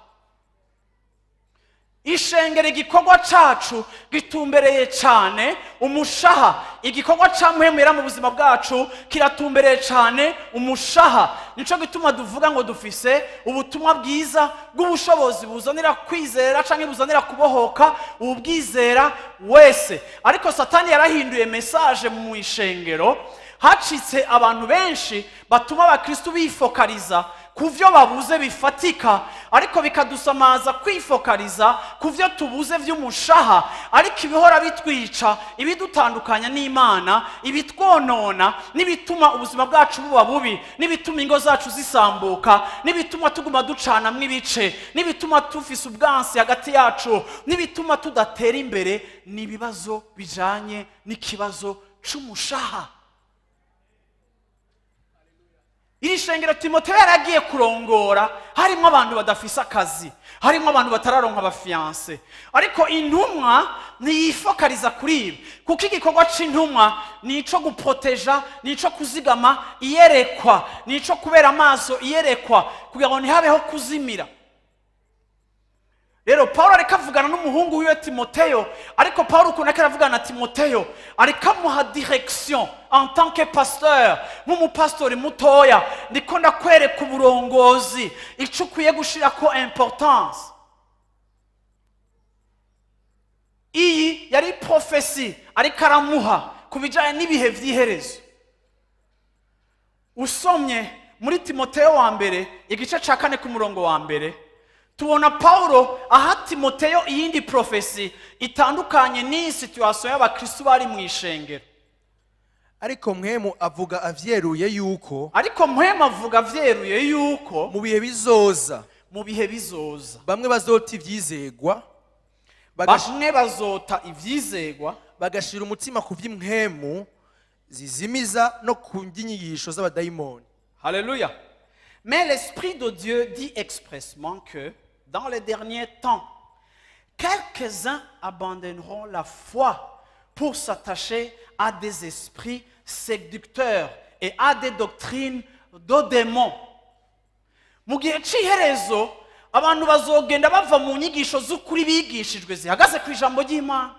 Ishengero, igikorwa cacu gitumbereye cyane umushaha. Igikorwa ca Mpwemu Yera mu buzima bwacu kiratumbereye cyane umushaha. Nico gituma duvuga ngo dufise ubutumwa bwiza bw'ubushobozi buzanira kwizera canke buzanira kubohoka ubwizera wese. Ariko Satani yarahinduye message mu ishengero. Hacitse abantu benshi batuma abakristu bifokaliza ku byo babuze bifatika, ariko bikadusamaza kwifokaliza ku byo tubuze by'umushaha. Ariko ibihora bitwica, ibidutandukanya n'Imana, ibitwonona n'ibituma ubuzima bwacu buba bubi, n'ibituma ingo zacu zisambuka, n'ibituma tuguma ducanamwo ibice, n'ibituma tufise ubwansi hagati yacu, n'ibituma tudatera imbere, ni ibibazo bijanye n'ikibazo c'umushaha. Iri shengero Timoteyo yaragiye kurongora harimo abantu badafise akazi, harimo abantu batararonka aba fiancés, ariko intumwa ntiyifokaliza kuri ibi, kuko igikorwa c'intumwa ni ico guproteja, ni ico kuzigama iyerekwa, ni ico kubera amaso iyerekwa kugira ngo ntihabeho kuzimira. Rero Paul ariko avugana n'umuhungu wiwe Timoteyo, ariko Paul ukuntu ariko aravugana na Timoteyo, ariko amuha direction en tant que pasteur. Nk'umupastori mutoya, ndiko ndakwereka uburongozi, ico ukwiye gushirako importance. Iyi yari prophétie ariko aramuha ku bijyanye n'ibihe by'iherezo. Usomye muri Timoteyo wa mbere igice cya 4 ku murongo wa 1, tubona Paulo aha Timoteyo iyindi prophétie itandukanye n'iyi situation y'abakristu bari mu ishengero. Ariko Mpwemu avuga avyeruye yuko Ariko Mpwemu avuga avyeruye yuko mu bihe bizoza mu bihe bizoza bamwe bazota ivyizegwa bamwe bazota ivyizegwa bagashira umutima ku vy'impwemu zizimiza no ku by'inyigisho z'abadayimoni. Alléluia. Mais l'Esprit de Dieu dit expressement que dans les derniers temps, quelques-uns abandonneront la foi pour s'attacher à des esprits séducteurs et à des doctrines de démons. Mu gihe cy'iherezo abantu bazogenda bava mu nyigisho z'ukuri bigishijwe zihagaze ku ijambo ry'Imana,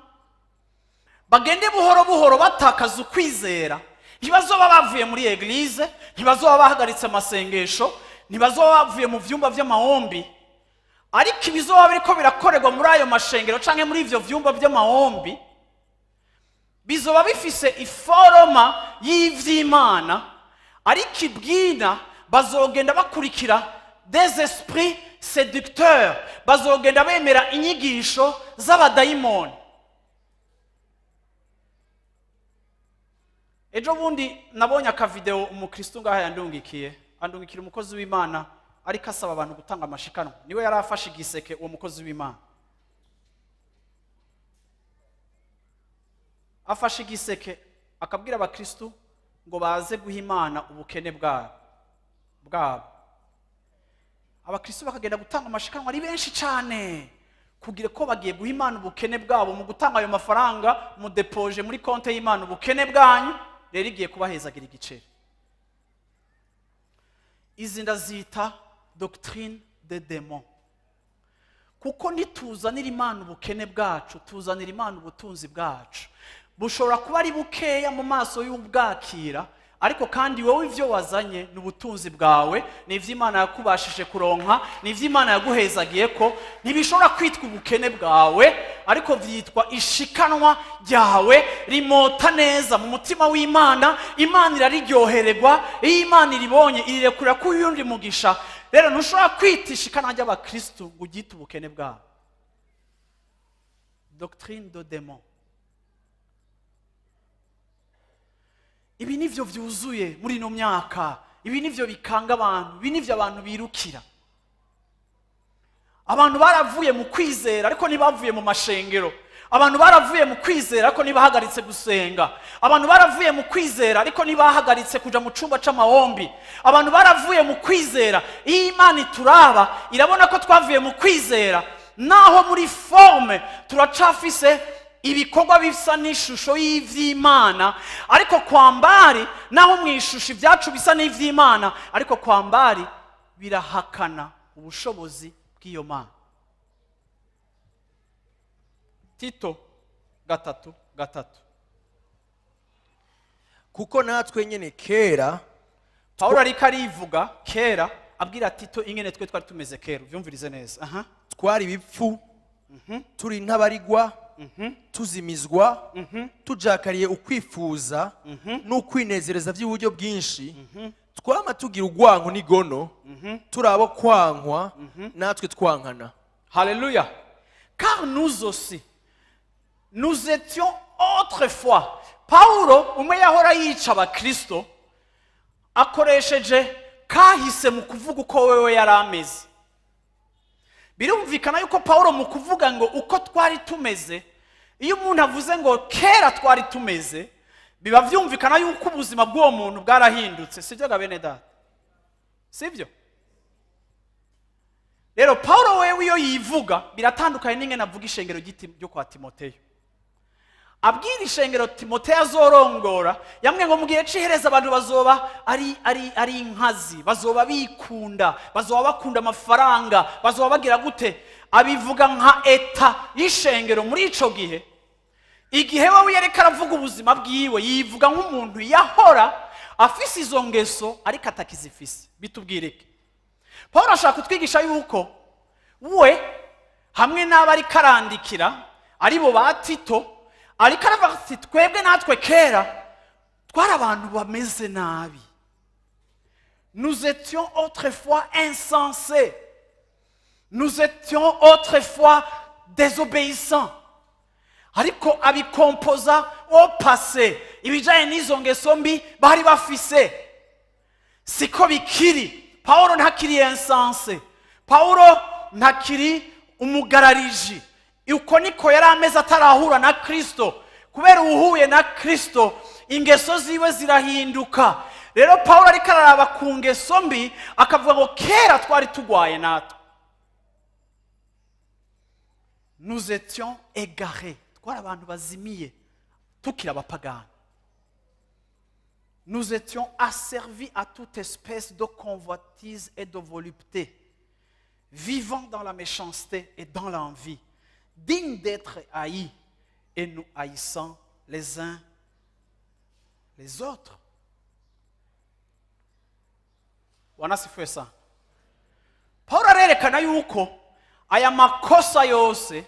bagende buhoro buhoro batakaza ukwizera. Ntibazoba bavuye muri église, ntibazoba bahagaritse amasengesho, ntibazoba bavuye mu byumba by'amahombi, ariko ibizoba biriko birakorerwa muri ayo mashengero canke muri ivyo vyumba by'amahombi bizoba bifise iforoma y'ivy'Imana, ariko ibwina bazogenda bakurikira des esprits séducteurs, bazogenda bemera inyigisho z'abadayimoni. Ejo bundi nabonye akavideo umukristo ngaha yandungikiye, andungikira umukozi w'Imana ariko asaba abantu gutanga amashikanwa. Niwe yari afashe igiseke uwo mukozi w'Imana afashe igiseke, akabwira abakristo ngo baze guha Imana ubukene bwabo. Abakristo bakagenda gutanga amashikanwa ari benshi cyane, kugira ko bagiye guha Imana ubukene bwabo. Mu gutanga ayo mafaranga, mudepoje muri konte y'Imana ubukene bwanyu, rero igiye kubahezagira igiceri. Izi ndazita doctrine de démon, kuko ntituzanira Imana ubukene bwacu, tuzanira Imana ubutunzi bwacu. Bushobora kuba ari bukeya mu maso y'ubwakira, Ariko kandi wowe ivyo wazanye ni ubutunzi bwawe, ni ivy'Imana yakubashije kuronka, ni ivy'Imana yaguhezagiye, ko ntibishobora kwitwa ubukene bwawe, ariko vyitwa ishikanwa ryawe rimota neza mu mutima w'Imana. Imana irariryohererwa. Iyo Imana iribonye, irirekura ko uyundi mugisha. Rero ntushobora kwita ishikanwa ry'abakristu ngo uryite ubukene bwabo. Doctrine de démon. Ibi nivyo vyuzuye muri ino myaka, ibi nivyo bikanga abantu, ibi nivyo abantu birukira. Abantu baravuye mu kwizera, ariko ntibavuye mu mashengero. Abantu baravuye mu kwizera, ariko ntibahagaritse gusenga. Abantu baravuye mu kwizera, ariko ntibahagaritse kuja mu cumba c'amahombi. Abantu baravuye mu kwizera. Iyo Imana ituraba, irabona ko twavuye mu kwizera, naho muri forme turacafise ibikorwa bisa n'ishusho y'ivy'Imana, ariko kwambari naho mu ishusho ibyacu bisa n'ivy'Imana, ariko kwambari birahakana ubushobozi bw'iyo Mana. Tito 3:3. Kuko natwe nyene kera. Pawulo ariko arivuga kera, abwira Tito ingene twe twari tumeze kera. Uvyumvirize neza, aha. Twari ibipfu, turi intabarigwa, tuzimizwa, tujakariye ukwifuza n'ukwinezereza by'uburyo bwinshi, twama tugira urwanko n'igono, turi abo kwankwa natwe twankana. Haleluya. Car nous aussi, nous étions autrefois. Paulo umwe yahora yica abakristo, akoresheje kahise mu kuvuga uko wewe yari ameze. Birumvikana yuko Paulo mu kuvuga ngo uko twari tumeze, iyo umuntu avuze ngo kera twari tumeze, biba byumvikana yuko ubuzima bw'uwo muntu bwarahindutse. Sibyo ga bene data? Sibyo? Rero Paulo wewe iyo yivuga biratandukanye n'ingene avuga ishengero ryo kwa Timoteyo. Abwira ishengero Timoteyo azorongora, yamwe ngo mu gihe c'ihereza abantu bazoba ari inkazi, bazoba bikunda, bazoba bakunda amafaranga, bazoba bagira gute. Abivuga nka état y'ishengero muri ico gihe. Igihe we yariko aravuga ubuzima bwiwe, yivuga nk'umuntu yahora afise izo ngeso ariko atakizifise. Bitubwire iki? Paul ashaka kutwigisha yuko we hamwe n'abo ariko arandikira, aribo ba Tito, ariko aravuga ati twebwe natwe kera twari abantu bameze nabi. Nous étions autrefois insensés, nous étions autrefois désobéissants. Ariko abikompoza au passé. Ibijyanye n'izo ngeso mbi bari bafise siko bikiri. Pawulo ntakiri insensé, Pawulo ntakiri umugarariji. Uko niko yari ameze atarahura na Kirisito. Kubera uhuye na Kirisito, ingeso ziwe zirahinduka. Rero Pawulo ariko araraba ku ngeso mbi, akavuga ngo kera twari tugwaye natwe. Nous étions égarés, twari abantu bazimiye tukiri abapagani. Nous étions asservis à toute espèce de convoitise et de volupté, vivant dans la méchanceté et dans l'envie, dignes d'être haïs et nous haïssant les uns les autres. Bwana asifiwe sana. Paul arerekana yuko aya makosa yose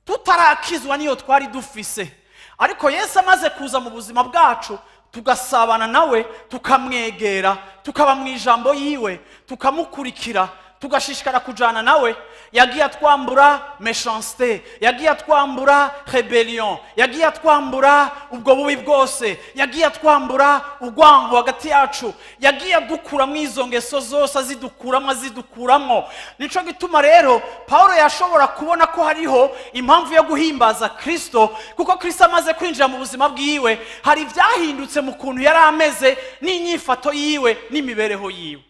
tutarakizwa niyo twari dufise, ariko Yesu amaze kuza mu buzima bwacu, tugasabana nawe, tukamwegera, tukaba mu ijambo yiwe, tukamukurikira, tugashishikara kujana nawe, yagiye atwambura méchanceté, yagiye atwambura rébellion, yagiye atwambura ubwo bubi bwose, yagiye atwambura urwango hagati yacu, yagiye adukuramo izo ngeso zose, azidukuramo, azidukuramo. Nico gituma rero Paulo yashobora kubona ko hariho impamvu yo guhimbaza Kristo, kuko Kristo amaze kwinjira mu buzima bwiwe, hari ibyahindutse mu kuntu yari ameze n'inyifato yiwe n'imibereho yiwe.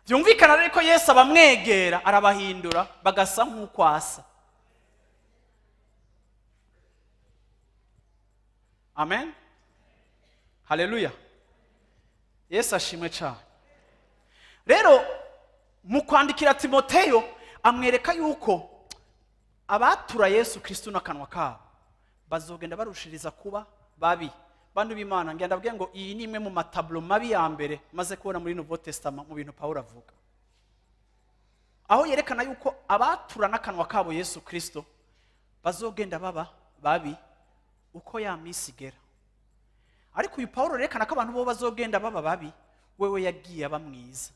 Byumvikana rero ko Yesu abamwegera arabahindura bagasa nk'uko asa. Amen, haleluya, Yesu ashimwe cyane. Rero mu kwandikira Timoteyo, amwereka yuko abatura Yesu Kristo n'akanwa kabo bazogenda barushiriza kuba babi. Bantu b'Imana, ngenda ndabwiye ngo iyi ni imwe mu ma tableaux mabi ya mbere maze kubona muri Nouveau Testament, mu bintu Pawulo avuga, aho yerekana yuko abatura n'akanwa kabo Yesu Kristo bazogenda baba babi uko ya minsi igera. Ariko uyu Pawulo yerekana ko abantu bo bazogenda baba babi, wewe yagiye aba mwiza,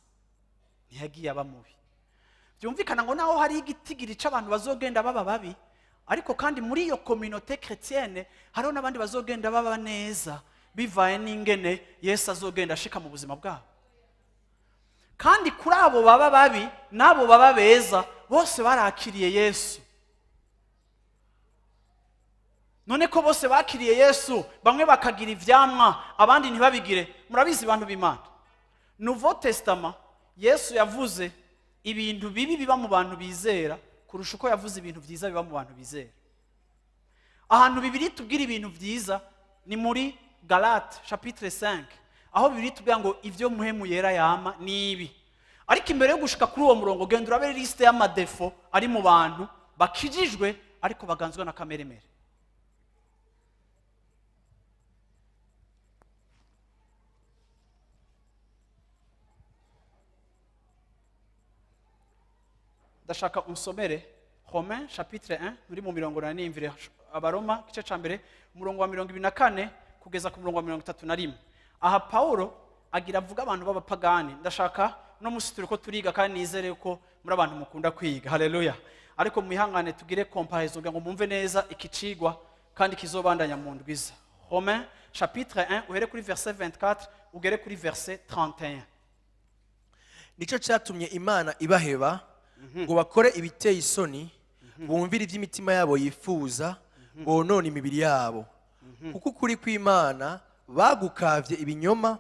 ntiyagiye aba mubi. Byumvikana ngo naho hari igitigiri c'abantu bazogenda baba babi, ariko kandi muri iyo communauté chrétienne hariho n'abandi bazogenda baba neza, bivaye n'ingene Yesu azogenda ashika mu buzima bwabo. Kandi kuri abo baba babi n'abo baba beza, bose barakiriye Yesu. None ko bose bakiriye Yesu, bamwe bakagira ivyamwa, abandi ntibabigire? Murabizi, bantu b'Imana, Nouveau Testament, Yesu yavuze ibintu bibi biba mu bantu bizera kurusha uko yavuze ibintu byiza biba mu bantu bizera. Ahantu Bibiri tubwira ibintu byiza ni muri Galate chapitre 5, aho Bibiri tubwira ngo ibyo Muhemu Yera yama ni ibi. Ariko imbere yo gushika kuri uwo murongo, genda urabe liste y'ama défauts ari mu bantu bakijijwe ariko baganzwa na kameremere. Ndashaka unsomere Romain chapitre 1, muri mu mirongo nanimvire Abaroma igice ca mbere, umurongo wa 24 kugeza ku murongo wa 31. Aha Paulo agira avuga abantu b'abapagani. Ndashaka no musi turiko turiga, kandi nizere ko muri abantu mukunda kwiga, haleluya. Ariko mwihangane tugire comparaison kugira ngo mumve neza ikicigwa kandi kizobandanya mu ndwiza. Romain chapitre 1, uhere kuri verset 24 ugere kuri verset 31. Nicyo cyatumye Imana ibaheba ngo bakore ibiteye isoni, bumvire iby'imitima yabo yifuza, bonone imibiri yabo. Kuko ukuri kw'Imana bagukavye ibinyoma,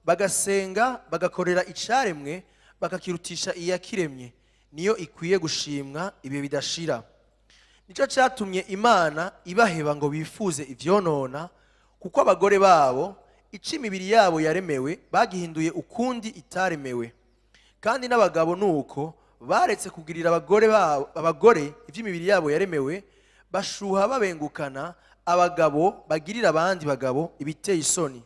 bagasenga bagakorera icaremwe, bakakirutisha iyakiremye, niyo ikwiye gushimwa ibihe bidashira. Nicyo cyatumye Imana ibaheba ngo bifuze ivyonona, kuko abagore babo ico imibiri yabo yaremewe bagihinduye ukundi itaremewe. Kandi n'abagabo nuko baretse kugirira abagore babo, abagore iby'imibiri yabo yaremewe, bashuha babengukana, abagabo bagirira abandi bagabo ibiteye isoni,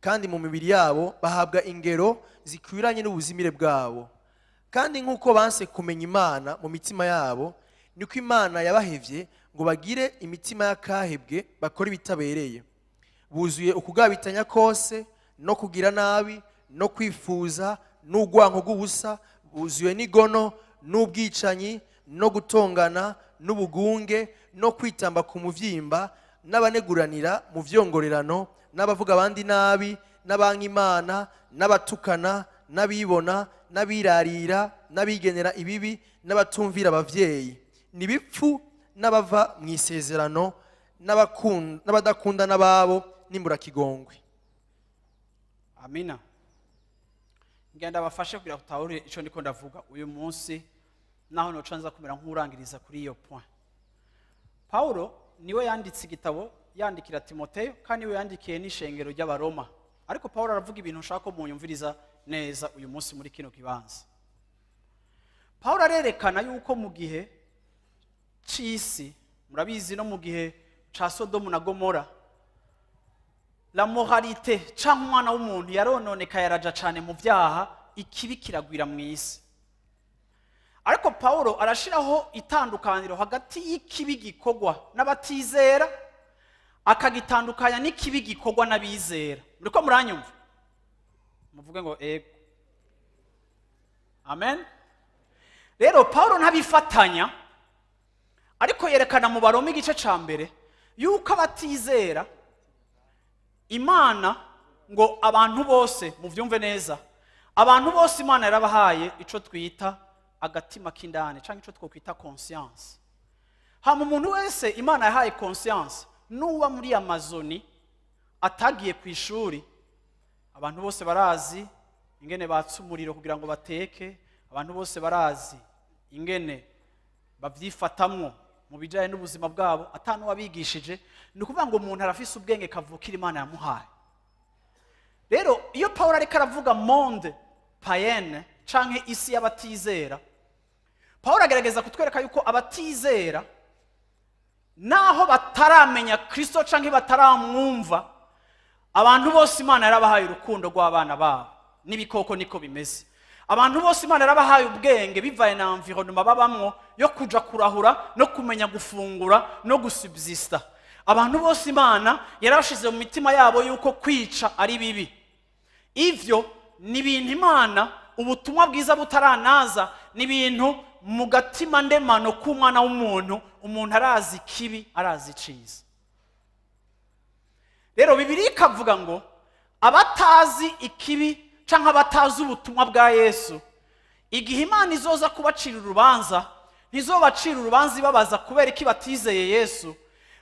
kandi mu mibiri yabo bahabwa ingero zikwiranye n'ubuzimire bwabo. Kandi nk'uko banse kumenya Imana mu mitima yabo, niko Imana yabahevye ngo bagire imitima y'akahebwe, bakore ibitabereye. Buzuye ukugabitanya kose no kugira nabi no kwifuza n'urwanko rw'ubusa, buzuye n'igono n'ubwicanyi no gutongana n'ubugunge no kwitamba ku muvyimba n'abaneguranira mu vyongorerano n'abavuga abandi nabi n'abanka Imana n'abatukana n'abibona n'abirarira n'abigenera ibibi n'abatumvira abavyeyi, n'ibipfu n'abava mu isezerano n'abadakunda n'ababo n'imburakigongwe. Amina. Ngenda bafashe kugira utahure ico ndiko ndavuga uyu munsi, naho noca nza kumera nk'urangiriza kuri iyo point. Paulo niwe yanditse igitabo yandikira Timoteyo, kandi niwe yandikiye n'ishengero ry'Abaroma. Ariko Paulo aravuga ibintu nshaka ko munyumviriza neza uyu munsi muri kino kibanza. Paulo arerekana yuko mu gihe c'isi, murabizi, no mu gihe ca Sodomu na Gomora, la moralité canke umwana w'umuntu yarononekaye, araja cane mu vyaha, ikibi kiragwira mu isi. Ariko Paulo arashiraho itandukaniro hagati y'ikibi gikorwa n'abatizera, akagitandukanya n'ikibi gikorwa n'abizera. Muriko muranyumva? Muvuge ngo ego. Amen. Rero Paulo ntabifatanya, ariko yerekana mu Baroma igice ca mbere yuko abatizera Imana, ngo abantu bose, muvyumve neza, abantu bose Imana yarabahaye ico twita agatima k'indani canke ico twokwita conscience. Hama umuntu wese Imana yahaye conscience, n'uba muri Amazoni atagiye ku ishuri, abantu bose barazi ingene batsa umuriro kugira ngo bateke, abantu bose barazi ingene babyifatamwo mu bijyanye n'ubuzima bwabo atanuwabigishije. Ni ukuvuga ngo umuntu arafise ubwenge kavukira Imana yamuhaye. Rero iyo Paul ariko aravuga monde païenne canke isi y'abatizera, Paul agerageza kutwereka yuko abatizera, naho bataramenya Kristo canke bataramwumva, Abantu bose Imana yarabahaye urukundo rw'abana babo, n'ibikoko niko bimeze. Abantu bose Imana yarabahaye ubwenge bivaye na environnement babamwo yo kuja kurahura no kumenya gufungura no gusubsista. Abantu bose Imana yarabashize mu mitima yabo yuko kwica ari bibi. Ivyo ni ibintu Imana, ubutumwa bwiza butaranaza, ni ibintu mu gatima ndemano k'umwana w'umuntu. Umuntu arazi ikibi, arazi iciza. Rero Bibiliya ikavuga ngo abatazi ikibi canke abatazi ubutumwa bwa Yesu, igihe Imana izoza kubacira urubanza, ntizobacira urubanza ibabaza kubera iki batizeye Yesu.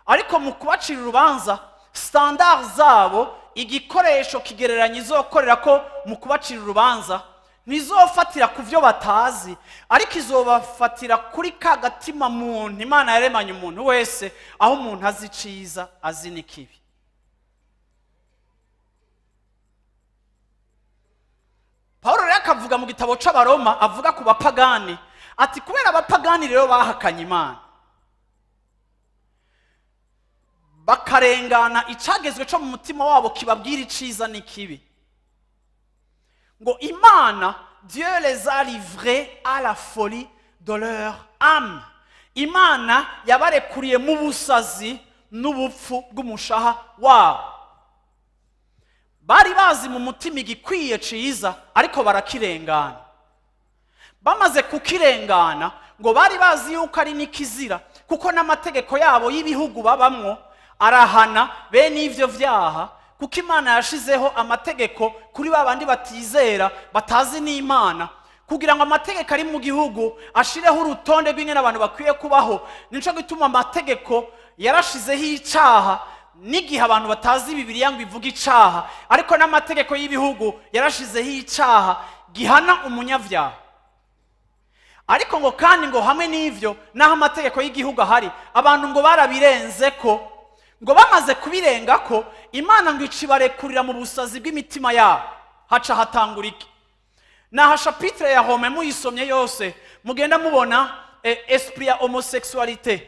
Ariko mu kubacira urubanza, standard zabo, igikoresho kigereranya izokorera ko mu kubacira urubanza, ntizofatira ku byo batazi, ariko izobafatira kuri ka gatima muntu Imana yaremanye umuntu wese, aho umuntu azi iciza, azi n'ikibi. Paul rero akavuga mu gitabo c'Abaroma, avuga ku bapagani, ati kubera abapagani rero bahakanye Imana, bakarengana icagezwe co mu mutima wabo kibabwira iciza n'ikibi, ngo Imana, Dieu les a livrés à la folie de leur âme, Imana yabarekuriye mu busazi n'ubupfu bw'umushaha wabo. Bari bazi mu mutima igikwiye ciza, ariko barakirengana. Bamaze kukirengana, ngo bari bazi yuko ari n'ikizira, kuko n'amategeko yabo y'ibihugu babamwo arahana bene ivyo vyaha, kuko Imana yashizeho amategeko kuri ba bandi batizera, batazi n'Imana, kugira ngo amategeko ari mu gihugu ashireho urutonde rw'ingene abantu bakwiye kubaho. Nico gituma amategeko yarashizeho icaha, n'igihe abantu batazi Bibiliya ngo ivuge icaha, ariko n'amategeko y'ibihugu yarashizeho icaha gihana umunyavyaha. Ariko ngo kandi ngo hamwe n'ivyo, n'aho amategeko y'igihugu ahari, abantu ngo barabirenze ko, ngo bamaze kubirenga ko, Imana ngo icibarekurira mu busazi bw'imitima yabo. Haca hatangura iki? Naha chapitre ya Romains muyisomye yose, mugenda mubona esprit ya homosexualité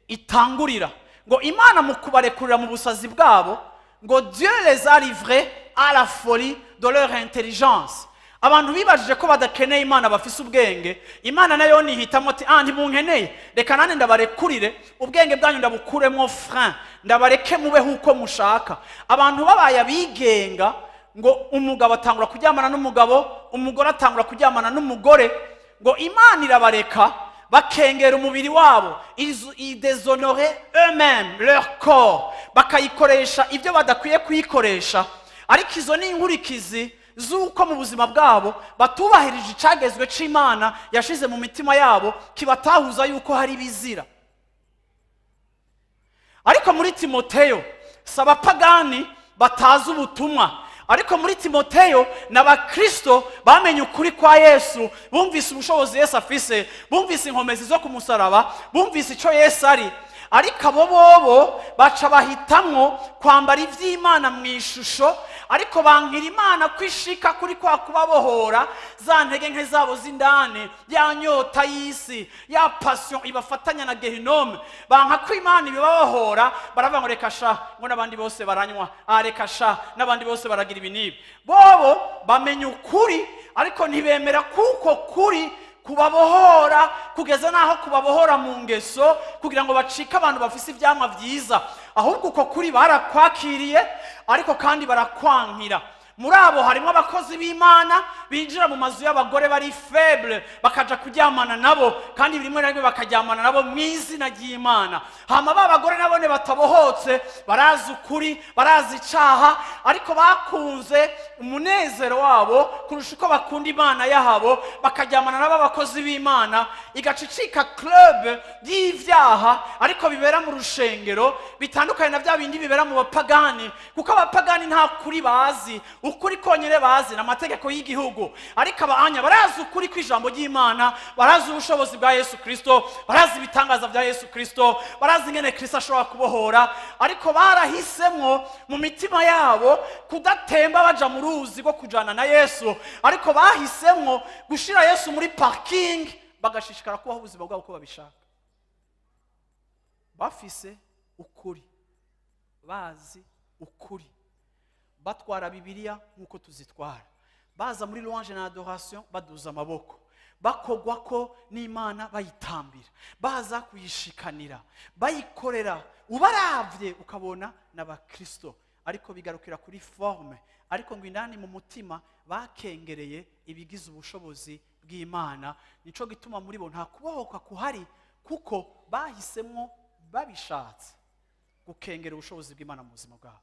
itangurira. Ngo Imana mu kubarekurira mu busazi bwabo, ngo Dieu les a livrés à la folie de leur intelligence. Abantu bibajije ko badakeneye Imana, bafise ubwenge. Imana nayo nihitamo ati: "Ah, ntimunkeneye, reka nane ndabarekurire ubwenge bwanyu, ndabukuremwo frein, ndabareke mubeho uko mushaka." Abantu babaye abigenga, ngo umugabo atangura kuryamana n'umugabo, umugore atangura kuryamana n'umugore. Ngo Imana irabareka bakengera umubiri wabo, ils déshonoraient eux-mêmes leur corps, bakayikoresha ibyo badakwiye kuyikoresha. Ariko izo ni inkurikizi z'uko mu buzima bwabo batubahirije icagezwe c'Imana yashize mu mitima yabo kibatahuza yuko hari ibizira. Ariko muri Timoteyo si abapagani batazi ubutumwa, ariko muri Timoteyo ni abakristo bamenye ukuri kwa Yesu, bumvise ubushobozi Yesu afise, bumvise inkomezi zo ku musaraba, bumvise icyo Yesu ari. Ariko abo bobo baca bahitamwo kwambara iby'Imana mu ishusho, ariko bankira Imana kwishika kuri kwa kubabohora za ntege nke zabo z'indani, ya nyota y'isi, ya passion ibafatanya na gehinome. Banka ko Imana ibibabohora, baravuga ngo reka sha, ngo n'abandi bose baranywa, ah, reka sha, n'abandi bose baragira ibi n'ibi. Bobo bamenya ukuri, ariko ntibemera kuko kuri kubabohora kugeza n'aho kubabohora mu ngeso kugira ngo bacike abantu bafise ivyamwa vyiza. Ahubwo uko kuri barakwakiriye, ariko kandi barakwankira. Muri abo harimo abakozi b'Imana binjira mu mazu y'abagore bari faible, bakaja kuryamana nabo, kandi rimwe na rimwe bakaryamana nabo mu izina ry'Imana. Hama ba bagore nabone batabohotse, barazi ukuri, barazi icaha, ariko bakunze umunezero wabo kurusha uko bakunda Imana yabo, bakaryamana nabo abakozi b'Imana, igaca icika club y'ivyaha, ariko bibera mu rushengero, bitandukanye na bya bindi bibera mu bapagani, kuko abapagani nta kuri bazi. Ukuri konyine bazi ni amategeko y'igihugu. Ariko abanya barazi ukuri kw'ijambo ry'Imana, barazi ubushobozi bwa Yesu Kristo, barazi ibitangaza bya Yesu Kristo, barazi ingene Kristo ashobora kubohora. Ariko barahisemwo mu mitima yabo kudatemba baja mu ruzi rwo kujana na Yesu, ariko bahisemwo gushira Yesu muri parking, bagashishikara kubaho ubuzima bwabo uko babishaka. Bafise ukuri, bazi ukuri. Batwara Bibiliya nk'uko tuzitwara, baza muri louange na adoration, baduza amaboko, bakogwa ko n'Imana, bayitambira, baza kuyishikanira, bayikorera. Ubaravye ukabona n'abakristo, ariko bigarukira kuri forme. Ariko ngo indani mu mutima bakengereye ibigize ubushobozi bw'Imana. Nico gituma muri bo nta kubohoka kuhari, kuko bahisemwo babishatse gukengera ubushobozi bw'Imana mu buzima bwabo.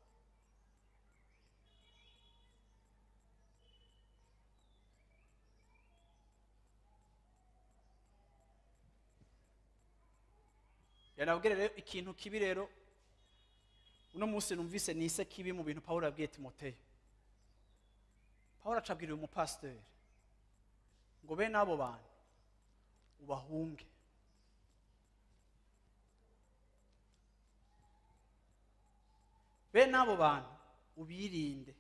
Yanabwira rero ikintu kibi. Rero uno munsi numvise nise kibi mu bintu Pawulo yabwiye Timoteyo. Pawulo acabwira uyu mupasiteri ngo bene abo bantu ubahunge. Bene abo bantu ubirinde.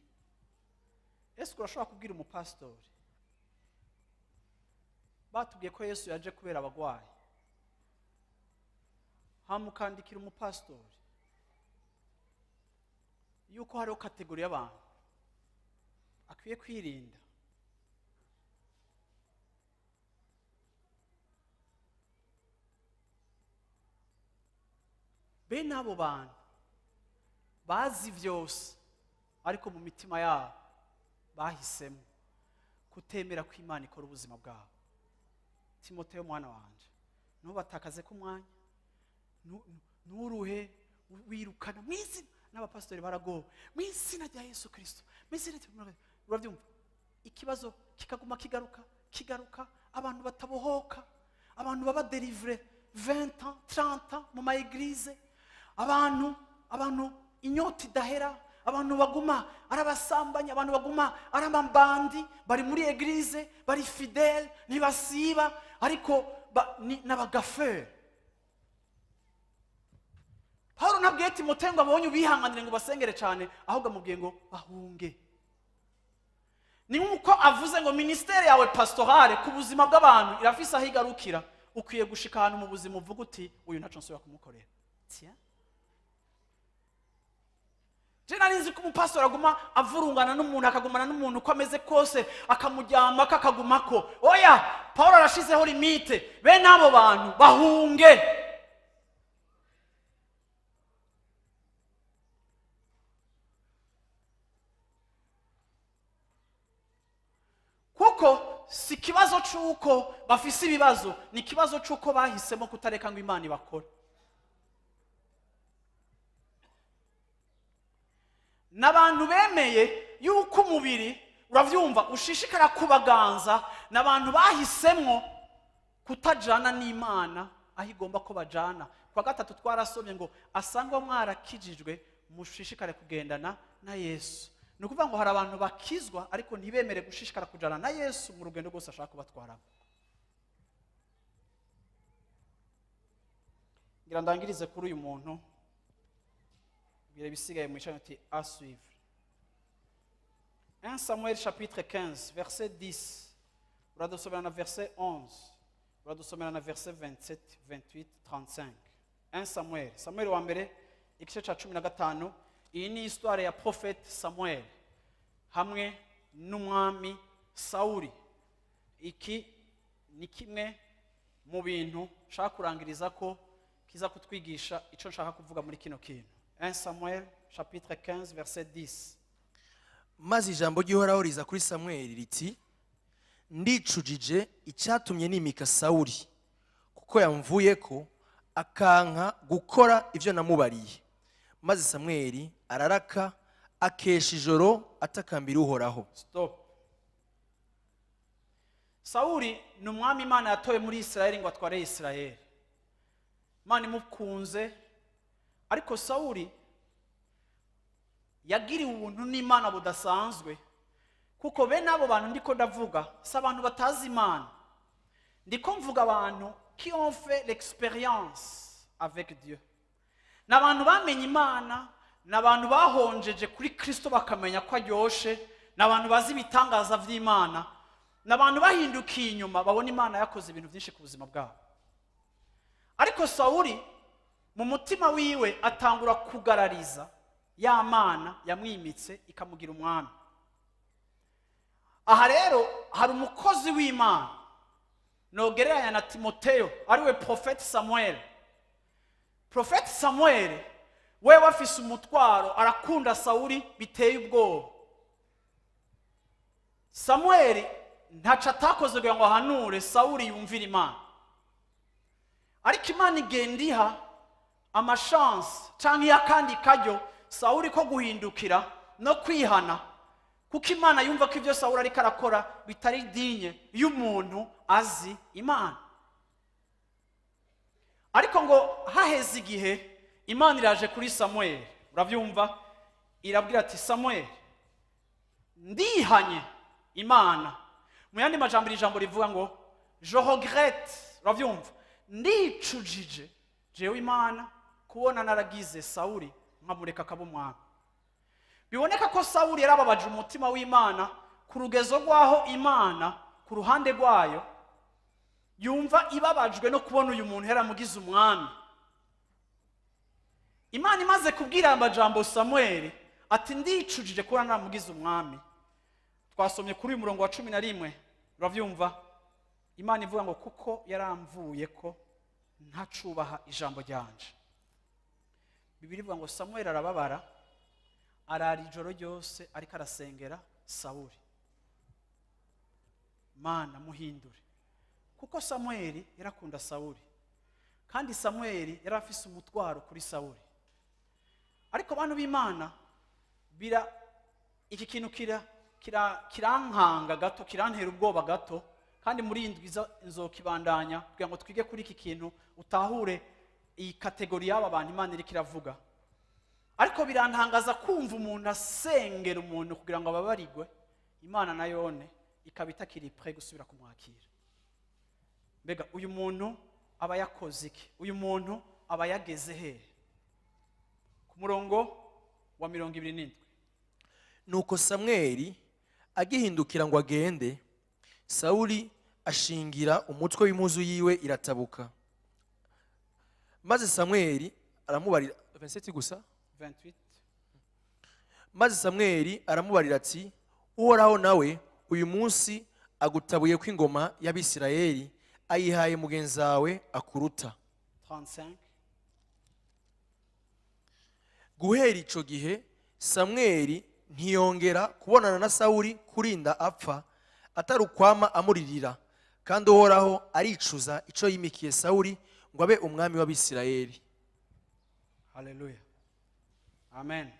Ese urashobora kubwira umupasitori, batubwiye ko Yesu yaje kubera abagwayi, hamukandikira umupasitori yuko hariho catégorie y'abantu akwiye kwirinda? Bene abo bantu bazi byose, ariko mu mitima yabo bahisemo kutemera ko Imana ikora ubuzima bwabo. Timoteyo, mwana wanje, ntubatakaze ko umwanya, nturuhe wirukana mu izina. N'abapasitori baragowe. Mu izina rya Yesu Kirisito, mu izina rya, urabyumva, ikibazo kikaguma kigaruka, kigaruka. Abantu batabohoka, abantu baba délivrés 20 ans, 30 ans mu ma église, abantu inyota idahera, abantu baguma ari abasambanyi, abantu baguma ari amabandi, bari muri église, bari fidèles, ntibasiba, ariko n'abagaferi. Pawulo ntabwiye Timoteyo ngo abonye ubihanganire, ngo basengere cyane, ahubwo amubwiye ngo bahunge. Ni nk'uko avuze ngo ministère yawe pastorale ku buzima bw'abantu irafise aho igarukira. Ukwiye gushika ahantu mu buzima uvuga uti: "Uyu ntaco nsubira kumukorera." Tiens, je nari nzi ko umupasitori aguma avurungana n'umuntu, akagumana n'umuntu uko ameze kose, akamuryamako, akagumako. Oya, Paul arashizeho limite: bene abo bantu bahunge. Kuko si ikibazo c'uko bafise ibibazo, ni ikibazo c'uko bahisemo kutareka ngo Imana ibakore. N'abantu bemeye yuko umubiri, urabyumva, ushishikara kubaganza. N'abantu bahisemwo kutajana n'Imana aho igomba ko bajana. Kwa gatatu twarasomye ngo asangwa mwarakijijwe, mushishikare kugendana na Yesu. Ni ukuvuga ngo hari abantu bakizwa ariko ntibemere gushishikara kujana na Yesu mu rugendo rwose ashaka kubatwaramo. Ngira ndangirize kuri uyu muntu. Bwira ibisigaye mu ishami uti: "À suivre." 1 Samuel chapitre 15 verset 10, uradusomera na verset 11, uradusomera na verset 27, 28, 35. 1 Samuel, Samuel wa mbere, igice cya 15. Iyi ni histoire ya prophète Samuel hamwe n'umwami Sawuli. Iki ni kimwe mu bintu nshaka kurangiriza ko kiza kutwigisha icyo nshaka kuvuga muri kino kintu. 1 Samuel chapitre 15 verset 10. Maze ijambo ry'Uhoraho riza kuri Samweli riti: "Ndicujije icyatumye nimika Sawuli, kuko yamvuye ko akanka gukora ibyo namubariye." Maze Samweli araraka, akesha ijoro atakambira Uhoraho. Stop. Sawuli ni umwami Imana yatoye muri Isirayeli ngo atware Isirayeli. Imana imukunze, ariko Sawuli yagiriwe ubuntu n'Imana budasanzwe, kuko bene abo bantu ndiko ndavuga si abantu batazi Imana. Ndiko mvuga abantu qui ont fait l'expérience avec Dieu. Ni abantu bamenye Imana, ni abantu bahonjeje kuri Kristo bakamenya ko aryoshe, ni abantu bazi ibitangaza by'Imana, ni abantu bahindukiye inyuma babona Imana yakoze ibintu byinshi ku buzima bwabo. Ariko Sawuli mu mutima wiwe atangura kugarariza. Ya Mana yamwimitse ikamugira umwami. Aha rero hari umukozi w'Imana nogereranya na Timoteyo, ariwe prophète Samuel. Prophète Samuel wewe afise umutwaro, arakunda Sawuli biteye ubwoba. Samuel ntaco atakoze kugira ngo ahanure Sawuli yumvire Imana, ariko Imana igenda iha ama chance canke iha akandi karyo Sawuli ko guhindukira no kwihana, kuko Imana yumva ko ibyo Sawuli ariko arakora bitari digne y'umuntu azi Imana. Ariko ngo haheze igihe, Imana iraje kuri Samuel, urabyumva, irabwira ati: "Samuel, ndihanye." Imana, mu yandi majambo, iri jambo rivuga ngo "je regrette", urabyumva, ndicujije jewe Imana kubona naragize Sawuli nkamureka akaba umwami. Biboneka ko Sawuli yarababaje umutima w'Imana ku rugezo rw'aho Imana ku ruhande rwayo yumva ibabajwe no kubona uyu muntu yaramugize umwami. Imana imaze kubwira aya majambo Samuel ati: "Ndicujije kuba naramugize umwami", twasomye kuri uyu murongo wa 11, urabyumva, Imana ivuga ngo kuko yaramvuye ko ntacubaha ijambo ryanje. Bibiliya ivuga ngo Samuel arababara, arara ijoro ryose ariko arasengera Sawuli: "Mana, muhindure", kuko Samuel yarakunda Sawuli, kandi Samuel yari afise umutwaro kuri Sawuli. Ariko bantu b'Imana, bira iki kintu kira kira kirankanga gato, kirantera ubwoba gato, kandi muri iyi ndwi nzokibandanya kugira ngo twige kuri iki kintu, utahure iyi catégorie y'aba bantu Imana iriko iravuga. Ariko birantangaza kumva umuntu asengera umuntu kugira ngo ababarigwe, Imana na yone ikaba itakiri prêt gusubira kumwakira. Mbega uyu muntu aba yakoze iki? Uyu muntu aba yageze hehe? Ku murongo wa 27. Nuko Samweli agihindukira ngo agende, Sawuli ashingira umutwe w'impuzu yiwe iratabuka. Maze Samweli aramubarira, 27 gusa. 28. Maze Samweli aramubarira ati: "Uhoraho nawe uyu munsi agutabuye ko ingoma y'Abisirayeli, ayihaye mugenzi wawe akuruta." 35. Guhera ico gihe Samweli ntiyongera kubonana na Sawuli kurinda apfa, atari ukwama amuririra. Kandi Uhoraho aricuza ico yimikiye Sawuli ngo abe umwami w'Abisirayeli. Haleluya, amen.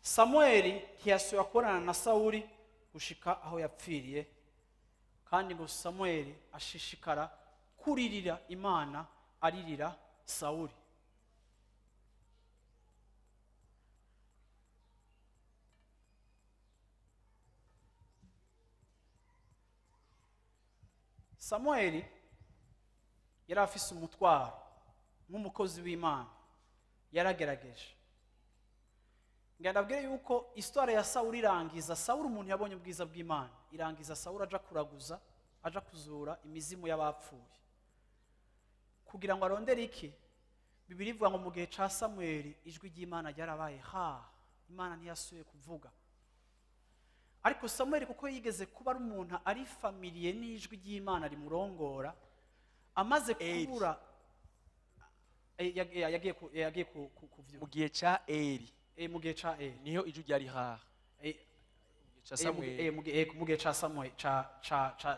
Samueli ntiyasubira kubonana na Sawuli gushika aho yapfiriye, kandi ngo Samueli ashishikara kuririra Imana, aririra Sawuli. Samueli yari afise umutwaro nk'umukozi w'Imana, yaragerageje. Ndabwire yuko histoire ya Sawuli irangiza Sawuli umuntu yabonye ubwiza bw'Imana, irangiza Sawuli aja kuraguza, aja kuzura imizimu y'abapfuye kugira ngo arondere iki. Bibiliya ivuga ngo mu gihe ca Samweli ijwi ry'Imana ryarabaye ha, Imana ntiyasuye kuvuga. Ariko Samweli, kuko yigeze kuba ari umuntu ari familier n'ijwi ry'Imana rimurongora, amaze Eli. kubura yagiye Mu gihe ca Eli. Mu gihe ca Eli. Niho ijwi ryari haha. Mu gihe ca Samweli. Mu gihe ca Samuel,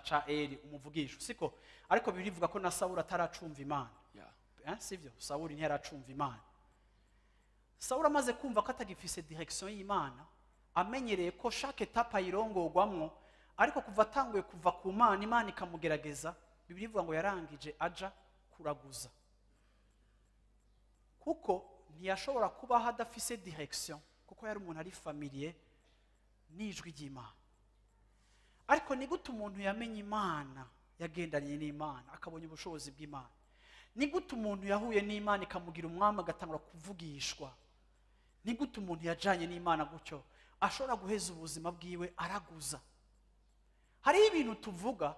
ca Eli umuvugisho, siko? Ariko Bibiliya ivuga ko na Sawuli ataracumva Imana. Sivyo? Sawuli ntiyaracumva Imana. Sawuli amaze kumva ko atagifise direction y'Imana, amenyereye ko chaque étape ayirongorwamwo, ariko kuva atanguye kuva ku Mana, Imana ikamugerageza, Bibiliya ivuga ngo yarangije aja kuraguza, kuko ntiyashobora kubaho adafise direction, kuko yari umuntu ari familier n'ijwi ry'Imana. Ariko ni gute umuntu yamenye Imana, yagendanye n'Imana, akabonye ubushobozi bw'Imana, ni gute umuntu yahuye n'Imana ikamugira umwami, agatangura kuvugishwa, ni gute umuntu yajanye n'Imana gutyo ashobora guheza ubuzima bwiwe araguza? Hariho ibintu tuvuga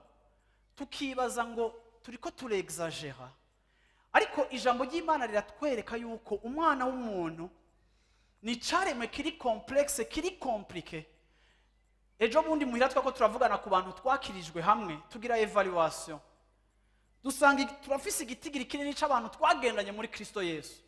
tukibaza ngo turiko turexagera, ariko ijambo ry'Imana riratwereka yuko umwana w'umuntu Ni icaremwe kiri complexe, kiri compliqué. Ejo bundi muhira twako turavugana ku bantu twakirijwe hamwe, tugira évaluation, dusanga turafise igitigiri kinini c'abantu twagendanye muri Kristo Yesu.